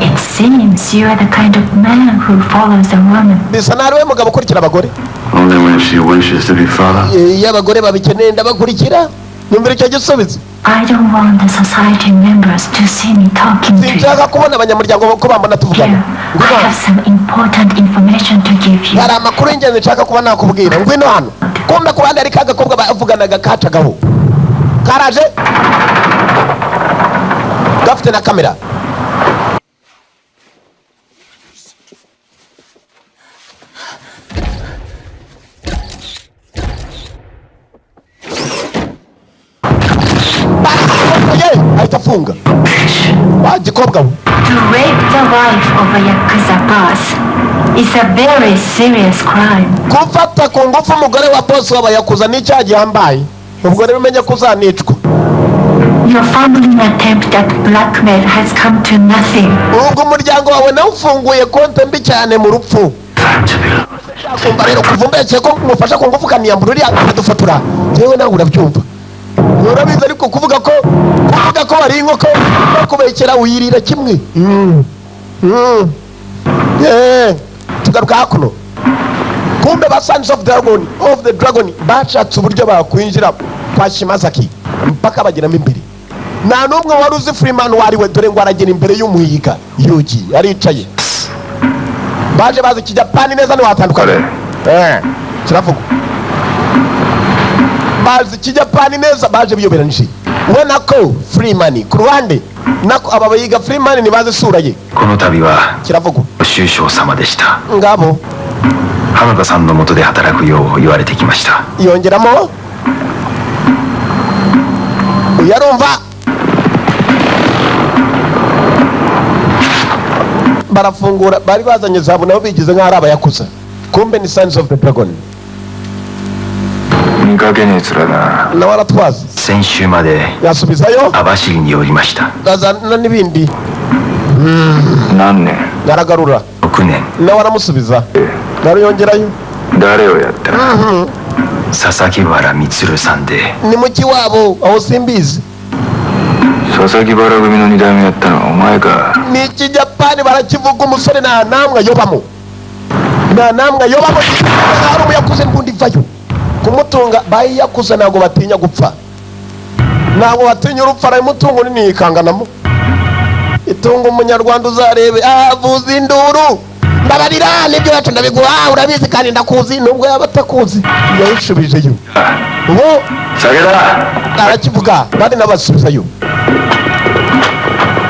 It seems you are the kind of man who follows a woman. Bisa naho ari we mugabo ukurikira abagore. Only when she wishes to be followed. Iyo abagore babikeneye ndabakurikira. Nyumvira icyo gisubizo. I don't want the society members to see me talking to you. Sinshaka kubona abanyamuryango ko bambona tuvugana. I have some important information to give you. Hari amakuru y'ingenzi nshaka kuba nakubwira, ngwino hano. Kumbe ku ruhande hari ka gakobwa bavuganaga kacagaho, karaje gafite na kamera. Ye, ahita afunga wa gikobwa we. To rape the wife of a Yakuza boss is a very serious crime. Gufata ku ngufu umugore wa bosi w'abayakuza ni icyaha gihambaye, ubwo rero umenye ko uzanicwa. Your fumbling attempt at blackmail has come to nothing. Ubwo umuryango wawe nawe ufunguye konte mbi cyane mu rupfu. Kumva rero, kuva umbeshye ko mufasha ku ngufu ukaniyambura uriya akadufotora, yewe nawe urabyumva, urabizi, ariko kuvuga ko wari inkoko bakubekera uyirira kimwe. Yeah. Tugaruka hakuno, kumbe ba Sons of the Dragon bashatse uburyo bakwinjira kwa Shimazaki mpaka bageramo imbere. Nta n'umwe wari uzi Freeman uwo ari we. Dore ngo aragera imbere y'umuhiga Yugi aricaye. Baje bazi Ikijapani neza, ntiwatandukana. Kiravugwa, bazi Ikijapani neza, baje biyoberanije we nako Freeman ku ruhande, nako aba bayiga Freeman ntibazi isura ye. この度は Kiravugwa. ご愁傷様でした。 Ngabo. 花田さんのもとで働くよう言われてきました。 Yongeramo uyu arumva, barafungura. Bari bazanye zabu, nabo bigize nk'aho ari abayakuza, kumbe ni Sons of the Dragon. 見かけねえ面だな。 Nawe aratwaza. 先週まで Yasubizayo. 網走におりました。 Azana n'ibindi. 何年？ Aragarura. 6年。 Nawe aramusubiza, nawe yongerayo. 誰をやった？ 佐々木原充さんで。 Ni muki wabo aho simbizi. 佐々木原組の二代目やったのはお前か。 Ni Ikijapani barakivuga. Umusore nta namwe ayobamo, nta namwe ayobamo. Hari umuyakuze n'ubundi ivayo kumutunga. Bayiyakuze ntabwo batinya gupfa, ntabwo batinya urupfu. Aramutunga nini yikanganamo itunga. Umunyarwanda uzarebe avuza induru, mbabarira nibyo yacu ndabiguha, urabizi kandi ndakuzi, nubwo yaba atakuzi. Yayishubijeyo ubu. 酒だ。 Arakivuga bandi nabasubizayo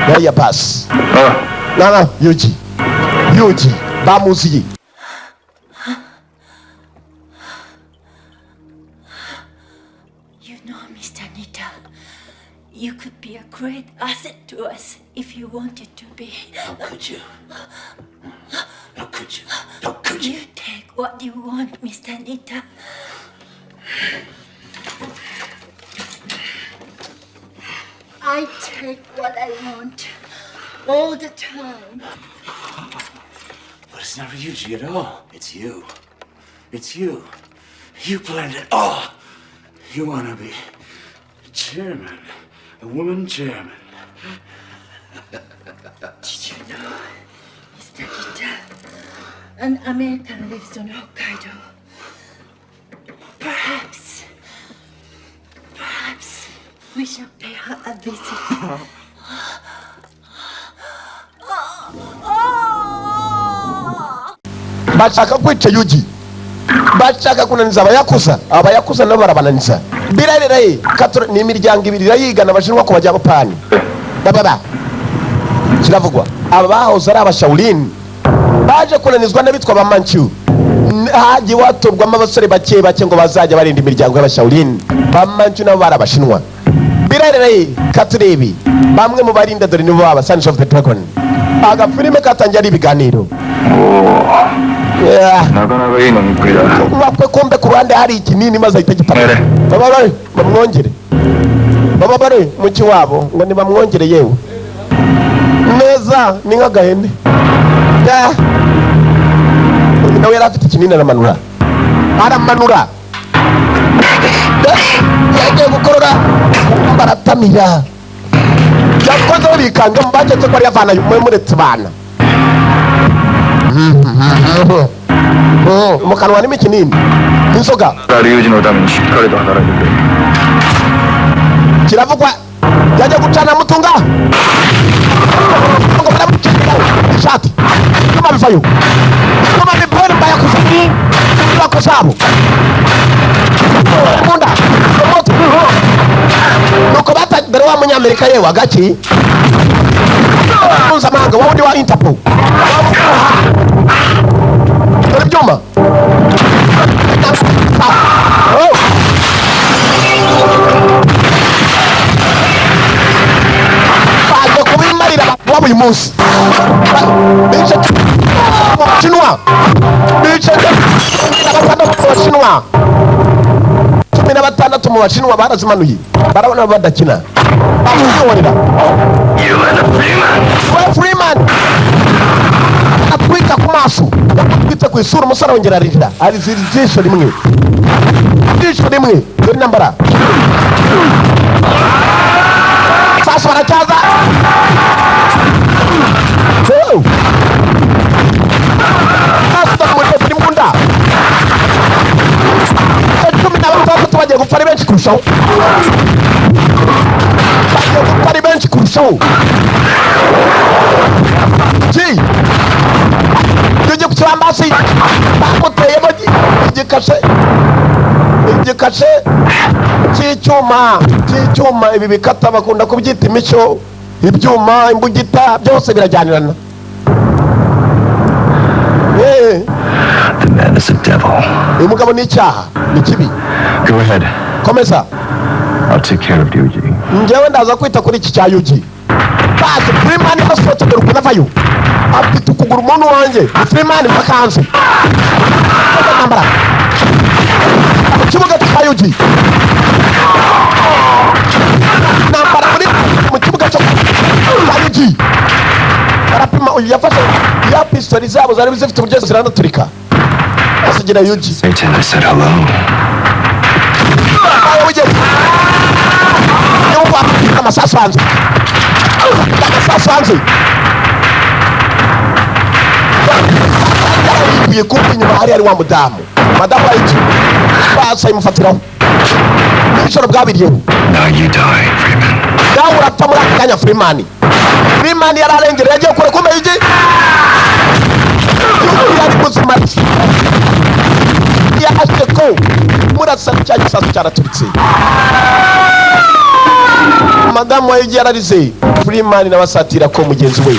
yariya pasi. あ。 Nana Yuji, Yuji bamuziye. You know, Mr. Nita, you could be a great asset to us if you wanted to be. How could you? How could you? How could you? You take what you want, Mr. Nita. I take what I want all the time. But it's not Ryuji at all. It's you. It's you. You planned it all. You want to be chairman. A woman chairman. Did you know, Mr. Nita, an American lives on Hokkaido? Perhaps, perhaps we shall pay her a visit. Bashaka kwica Yuji, bashaka kunaniza abayakuza, abayakuza nabo barabananiza. Birareraye katura, ni imiryango ibiri irayigana, abashinwa ku bajyapani bababa. Kiravugwa, aba bahoze ari abashawulini baje kunanizwa n'abitwa ba Manchu. Hagiye hatorwamo abasore bake bake ngo bazajya barinda imiryango y'Abashawurini. Bamancu nabo bari Abashinwa. Birareraye katurebi bamwe mu barinda, dore nibo baba Sons of the Dragon. Agafilime katangiye ari ibiganiro. Yeah. なかなかいい飲みっぷりだ。 Bakwe kumbe ku ruhande hari ikinini, maze ahita gitaka. Mwere. Baba bare bamwongere, baba bare muki wabo ngo nibamwongere. Yewe neza, ni nk'agahene. Yeah. Uyu nawe yari afite ikinini, aramanura, aramanura. Yagiye gukorora kumva aratamira, yakozeho bikanga baketse ko ari yavana muretse bana mu kanwa harimo ikinini, inzoga. 龍二のためにしっかりと働いてくれ。 Kiravugwa yajya gucana mutunga ngo baramucira ishati, byuma bivayo, byuma bibere mbayakuze inyubako zabo munda moto. Nuko bata dore wa Munyamerika, yewe agaki mpuzamahanga wa wundi wa Interpol, dore ibyuma. Oh! Baje kubimarira abantu b'uyu munsi. Bice mu Bushinwa, bice 16 mu Bashinwa, 16 mu Bashinwa barazimanuye, barabona badakina, bakwihorera. We Freeman atwika ku maso, atwitse ku isura, umusore arongera ararira, arizira ijisho rimwe, ijisho rimwe. Dore intambara, sasa baracyaza. Oh! Sasa umuriro turi mu nda, 16 bagiye gupfa ari benshi kurushaho, bagiye gupfa ari benshi kurushaho. Ki tujye ku kibambasi bamuteyemo igikashe, igikashe cy'icyuma, cy'icyuma. Ibi bikata bakunda kubyita imico, ibyuma, imbugita, byose birajyanirana. The man is a devil. Uyu mugabo ni icyaha, ni kibi. Go ahead. Komeza. I'll take care of Ryuji. Njyewe ndaza kwita kuri iki cya Yugi. Basi Freeman yasohotse, dore ukuntu avayo afite ukuguru. Umuntu wanjye ni Freeman mpaka hanze. Intambara mu kibuga cya Yugi, intambara muri mu kibuga cyo cya Yugi. Barapima, uyu yafashe ya pistori zabo zari zifite uburyo ziranaturika, asigira Yugi. Satan, I said hello. Ayo wigeze yumva amasasu hanze, amasasu hanze yarahinduye. Kumva inyuma hari wa mudamu, madamu ariki basa imufatiraho nijoro bwabiriyeho. Now you die, Freeman. Nawe urapfa muri aka kanya, Freeman. Freeman yari arengereye, yagiye kure. Kumbe Yugi yari muzima, yaje ko murasa cya gisasu cyaraturitse. Madamu wa Yugi yararize, Freeman nawe asatira ko mugenzi we.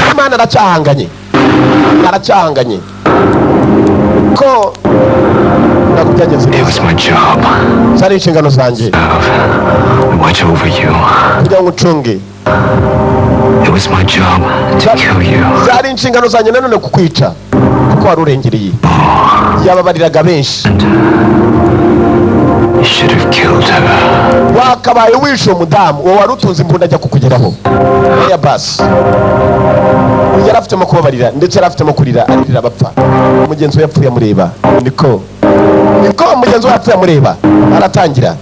Freeman aracyahanganye, aracyahanganye ko ntabwo byagenze It neza. was my job. Zari inshingano zanjye. To watch over you. Kugira ngo ucunge. It was my job to kill you. Zari inshingano zanjye nanone kukwica kuko wari urengereye. Yababariraga benshi. You should have killed her. Wakabaye wishe uwo mudamu, uwo wari utunze imbunda ajya kukugeraho. Ya basi, yari afitemo kubabarira, ndetse yari afitemo kurira, aririra abapfa. Mugenzi we yapfuye amureba, niko niko mugenzi we yapfuye amureba, aratangira.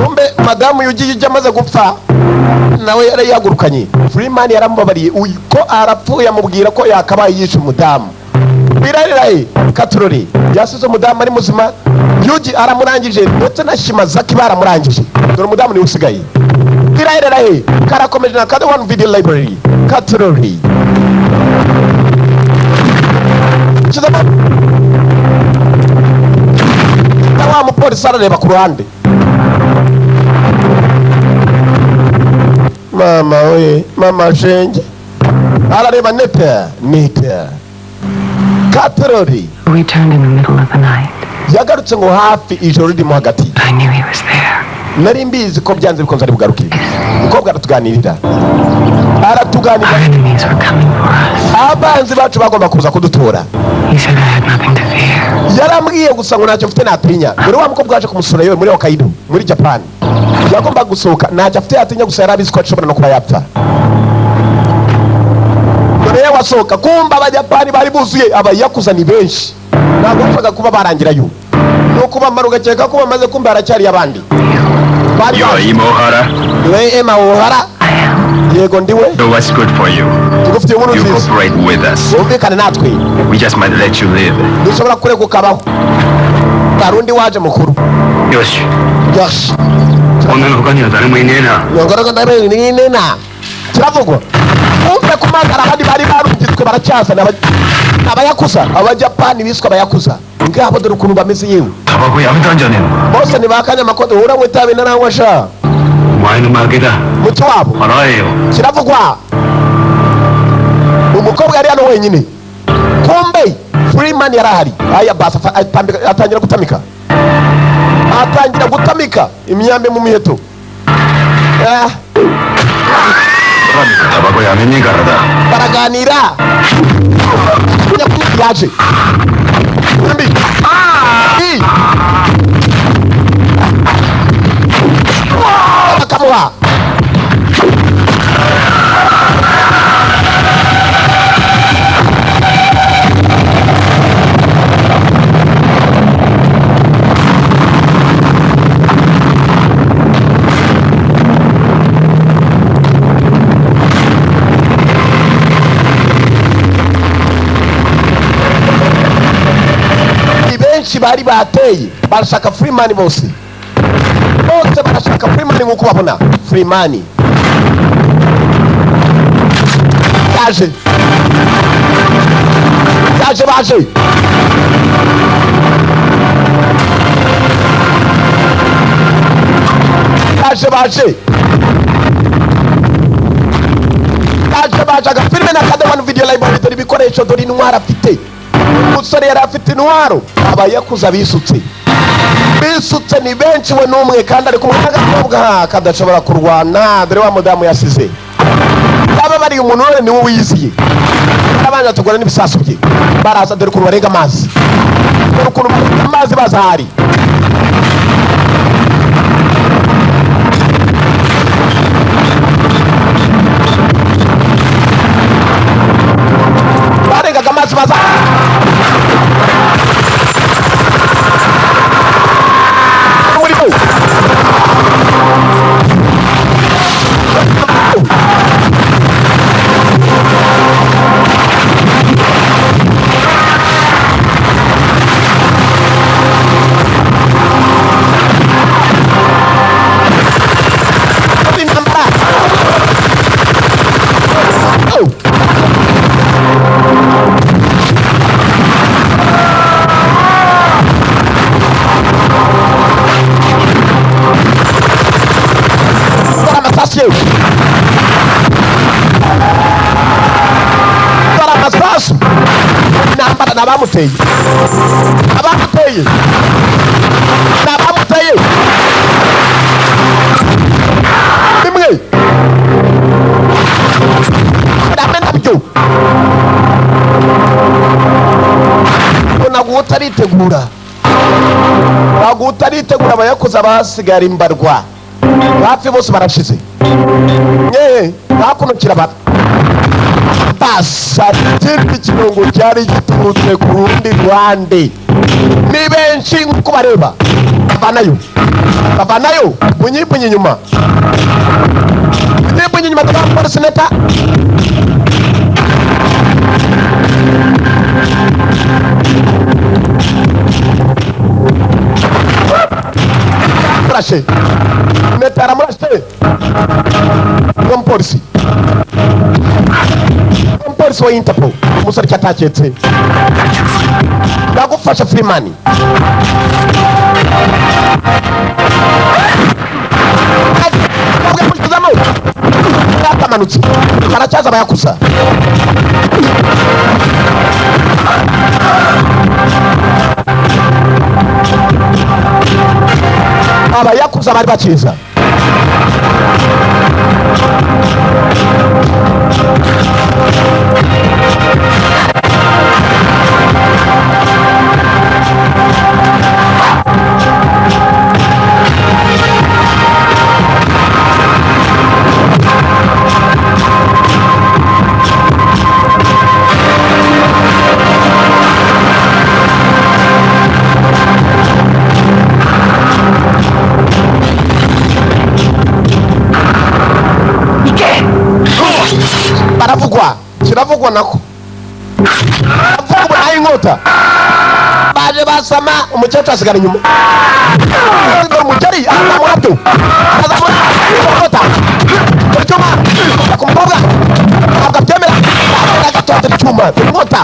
Kumbe madamu Yugi ujya amaze gupfa nawe yari yagurukanye. Freeman yaramubabariye uyu ko arapfuye, amubwira ko yakabaye yishe umudamu. Birariraye katurori, yasize umudamu ari muzima. Yugi aramurangije, ndetse na Shimazaki baramurangije, dore umudamu niwe usigaye. Birariraye karakomeje na Kade One Video Library katurori. Na wa mupolisi arareba ku ruhande. Mama we, mama shenge. Arareba nete nete katorori. Returned in the middle of the night. Yagarutse ngo hafi ijoro ririmo hagati. I knew he was there. Nari mbizi ko byanze bikunze ari bugaruke. Umukobwa aratuganirira, aratuganirira. Our enemies were coming for us. Abanzi bacu bagomba kuza kudutora. He said I had nothing to fear. Yarambwiye gusa ngo ntacyo mfite natinya. Dore wa mukobwa waje kumusura yewe muri Hokkaido, muri Japan, yagomba gusohoka, ntacyo afite yatinya, gusa yari abizi ko ashobora no kuba yapfa. Dore yewe asohoka, kumva Abajapani bari buzuye, abayakuza ni benshi, ntabwo bapfaga kuba barangirayo, ni ukubamara ugakeka ko bamaze, kumva haracyari abandi bari You're baje. Imo Hara. Niwe Ema Ohara? Yego, ndiwe. So what's good for you? Tugufitiye inkuru You nziza. cooperate with us. Wumvikane natwe. We just might let you live. Dushobora kureka ukabaho. Hari undi waje mukuru. よし。 よし。 女の他には誰もいねえな。 Nena kiravugwa, umve ku mazi hari abandi bari barungitswe, baracyazana abayakuza, Abajapani biswe abayakuza ngabo. Dore ukuntu bameze yewe. タバコやめたんじゃねえのか。 Bose ni ba kanyamakote, uranywa itabi naranywa sha. お前の負けだ。 Muti wabo. 払えよ。 Kiravugwa, umukobwa yari hano wenyine, kumbe Freeman yari ahari. Aya basi atangira gutamika, atangira gutamika imyambi mu miheto. Eh, タバコやめねえからだ。 Baraganira. Yaje mbi. I. Bakamuha. Ni benshi bari bateye, barashaka Freeman bose, bose barashaka Freeman. Nk'uko babona Freeman yaje, yaje, baje. Baje, baje, baje, baje. Agafilime na Kadoman Video Library. Dore ibikoresho, dore intwaro afite umusore, yari afite intwaro. Abayakuza bisutse, bisutse ni benshi, we n'umwe, kandi ari kumwe n'agakobwa kadashobora kurwana. Dore wa mudamu yasize yaba bari umuntu none niwe wiyiziye, abanza tugura n'ibisasu bye. Baraza, dore ukuntu barenga amazi, dore ukuntu barenga amazi baza ahari. Barengaga amazi baza muri bo. Intambara. Oh! Dore amasasu yewe, dore amasasu. Intambara ni abamuteye, abamuteye ni abamuteye. Bimwe namwe nabyo ntabwo utaritegura, ntabwo utaritegura. Abayakuza basigara imbarwa, hafi bose barashize. Nyehe hakuno kirabara basa, ikindi kirungo cyari giturutse ku rundi ruhande. Ni benshi nk'uko bareba, bavanayo, bavanayo bunyibunye inyuma, bunyibunye inyuma. Twa seneta murashe, neta aramurashe. Uwo mupolisi, uwo mupolisi wa Interpol, umusore cyataketse. Ndagufasha Freeman. Yaramanutse, baracyaza abayakuza. Abayakuza bari bakiza. Baravugwa, kiravugwa nako baravugwa nayo inkota baje basama. Umukecuru asigara inyuma. Dore umugeri arazamura byo, arazamura inkota. Dore icyuma ku mukobwa, ntabwo abyemera agatotera icyuma. Dore inkota,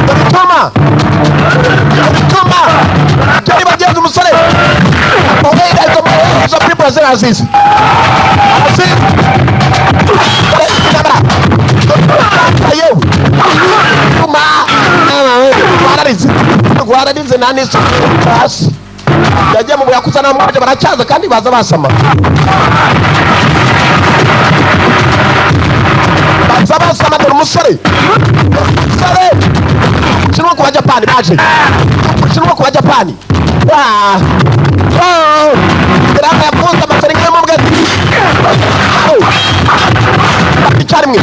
dore icyuma, dore icyuma. Byari bagenzi umusore izo muri Brazil arazizi, arazizi. Dore intambara yewe, icyuma rwararize, rwararize, nta n'isuku hasi. Yagiye mu buyakuza namwaje, baracyaza kandi baza basama, baza basama. Dore umusore, umusore ushinwa ku Bajapani, baje ushinwa ku Bajapani. Wah! Oh! Biranga yafunze amaseringa yo mu bwezi icyarimwe,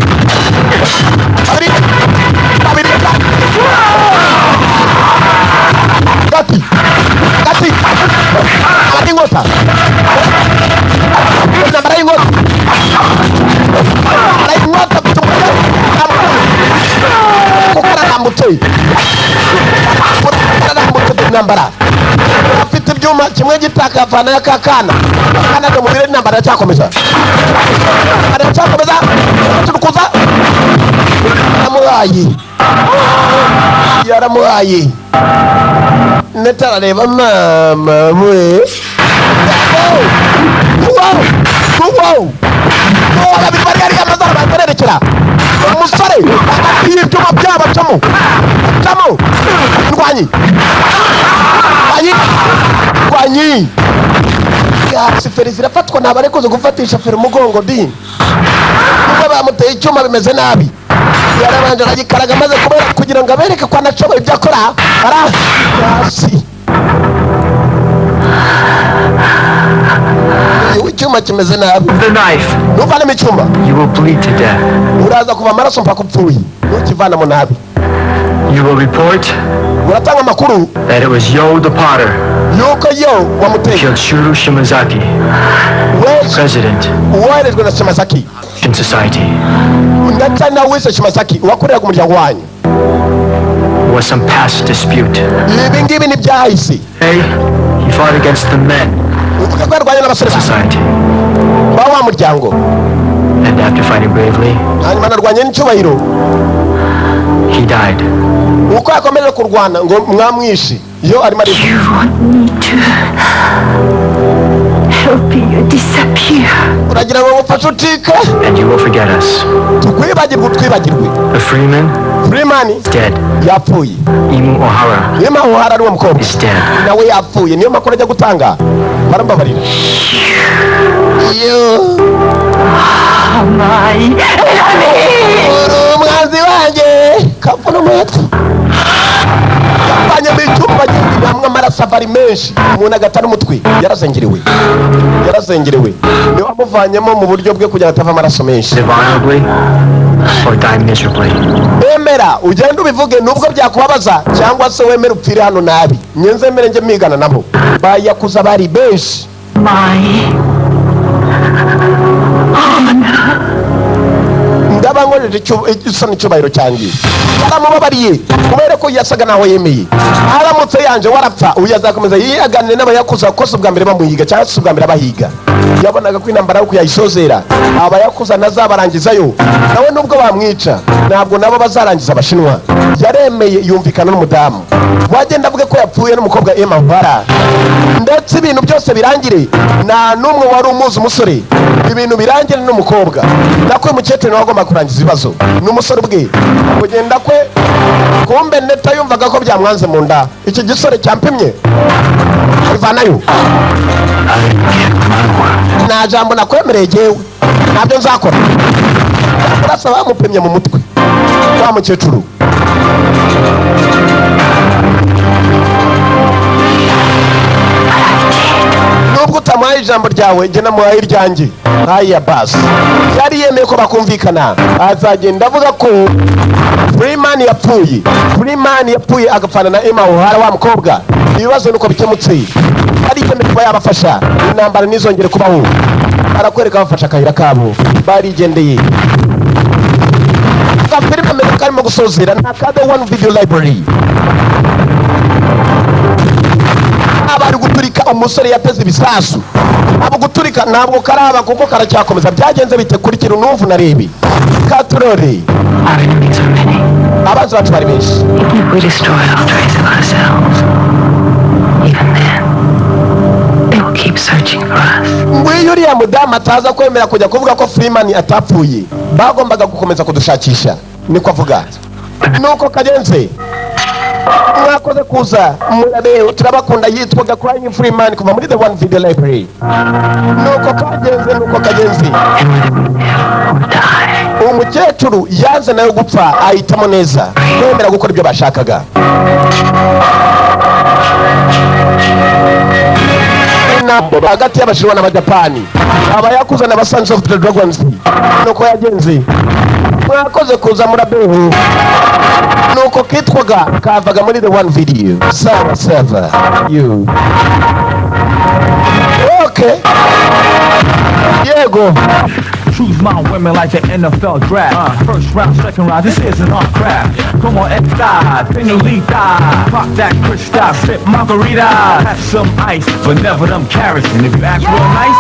babiri babiri, gati gati, abandi inkota, intambara y'inkota, intambara y'inkota. Afite umugore kuko ararambutse, ararambutse. Intambara afite ibyuma kimwe gitaka, avanayo akakana akana mu birere. Intambara iracyakomeza, intambara iracyakomeza. Turukuza yaramuhaye, yaramuhaye ndetse arareba mama we. Wow, wow, wow! Babiri bari hariya, amazara batererekera umusore hagati y'ibyuma byabo. Acamo, acamo, ndwanyi, ndwanyi, ndwanyi. Yatsi feri zirafatwa, ntabwo ari kuza gufatisha feri umugongo di, kuko bamuteye icyuma bimeze nabi. Yarabanje aragikaraga, amaze kubera kugira ngo abereke ko anashoboye ibyo akora. Ara hasi uyu icyuma kimeze nabi. The knife. Ntuvanemo icyuma. You will bleed to death. Uraza kuva amaraso mpaka upfuye ntukivanamo nabi. You will report Uratanga amakuru that it was Yo the Potter yuko yo wamuteye killed Shuru Shimazaki, we president uwoherejwe na Shimasaki in society. Ndetse nawe wise Shimasaki wakoreraga umuryango wanyu. Was some past dispute. Ibi ngibi ni ibyahise. Hey, he fought against the men Uvuga ko yarwanye n'abasore society. ba wa muryango. And after fighting bravely, Hanyuma anarwanye n'icyubahiro. he died. Uko yakomeje kurwana ngo mwamwishe iyo arimo ari You want me to help you disappear? Uragira ngo ngufashe utike? And you will forget us. Tukwibagirwe, utwibagirwe. The Freeman Freeman is dead. yapfuye. Emu O'Hara Niyo mpamvu hari ari uwo mukobwa is dead. nawe yapfuye. Niyo makuru ajya gutanga, barambabarira yo. My enemy! Uri umwanzi wanjye kavuna umuheto. Yavanye mu icyumba hamwe amaraso ava ari menshi, umuntu agata n'umutwe. Yarazengerewe, yarazengerewe. Niwe wamuvanyemo mu buryo bwe kugira ngo atava amaraso menshi. Live honorably or die miserably. Emera ugende ubivuge nubwo byakubabaza, cyangwa se wemere upfire hano nabi. Nyenze mere njye migana nabo bayakuza bari benshi. My honor. Ndaba nkojeje isoni icyubahiro cyanjye. Yaramubabariye kubera ko yasaga naho yemeye. Aramutse yanje warapfa, uyu azakomeza yiyaganire n'abayakuza kuko si ubwa mbere bamuhiga cyangwa se ubwa mbere abahiga. Yabonaga ko intambara yo kuyayisozera abayakuza ntazabarangizayo nawe, nubwo bamwica ntabwo nabo bazarangiza abashinwa. Yaremeye yumvikana n'umudamu wagenda avuge ko yapfuye n'umukobwa Emma Hara, ndetse ibintu byose birangire. Nta n'umwe wari umuzi umusore. Ibintu birangire n'umukobwa nako uyu mukecuru nawe agomba kurangiza ibibazo n'umusore ubwe kugenda kwe. Kumbe Neta yumvaga ko byamwanze mu nda, iki gisore cyampimye ivanayo. Nta jambo nakwemereye jyewe, ntabyo nzakora. Urasa bamupimye mu mutwe wa mukecuru. Nubwo utamuhaye ijambo ryawe, jye namuhaye iryanjye. Haya basi, yari yemeye ko bakumvikana, azagenda avuga ko Freeman yapfuye. Freeman yapfuye agapfana na Emma O'Hara wa mukobwa. Ibibazo nuko bikemutse, yari yemeye kuba yabafasha, intambara ntizongere kubaho. Arakwereka bafashe akayira kabo barigendeye. Agafilime kameze karimo gusozera ni aka The One Video Library. Abari guturika, umusore yateze ibisasu abo guturika ntabwo karaba kuko karacyakomeza. Byagenze bite? Kurikira unumva unarebe katurore. Our enemies are many. Abanzi bacu bari benshi. Even if we destroy all trace of ourselves, even then, they will keep searching for us. Ngwiyo uriya mudamu ataza kwemera kujya kuvuga ko Freeman atapfuye, bagombaga gukomeza kudushakisha, niko avuga. Nuko kagenze. Mwakoze kuza murabe, turabakunda. Yitwaga Crying Freeman kuva muri The One Video Library. Nuko kagenze, nuko kagenze. And whether we live or die, Uwo mukecuru yanze nawe gupfa, ahitamo neza kwemera gukora ibyo bashakaga. Hagati y'Abashinwa n'Abajapani, Abayakuza n'aba Sons of the Dragons, nuko yagenze. Mwakoze kuza murabeho. Nuko kitwaga kavaga muri The One Video. Sawa sawa, you okay? Yego. Choose my women like the NFL draft. First round, second round, this isn't our craft. Come on, X-Side, Penalita. Pop that Cristal, sip margarita. Have some ice, but never them carrots. And if you act real nice,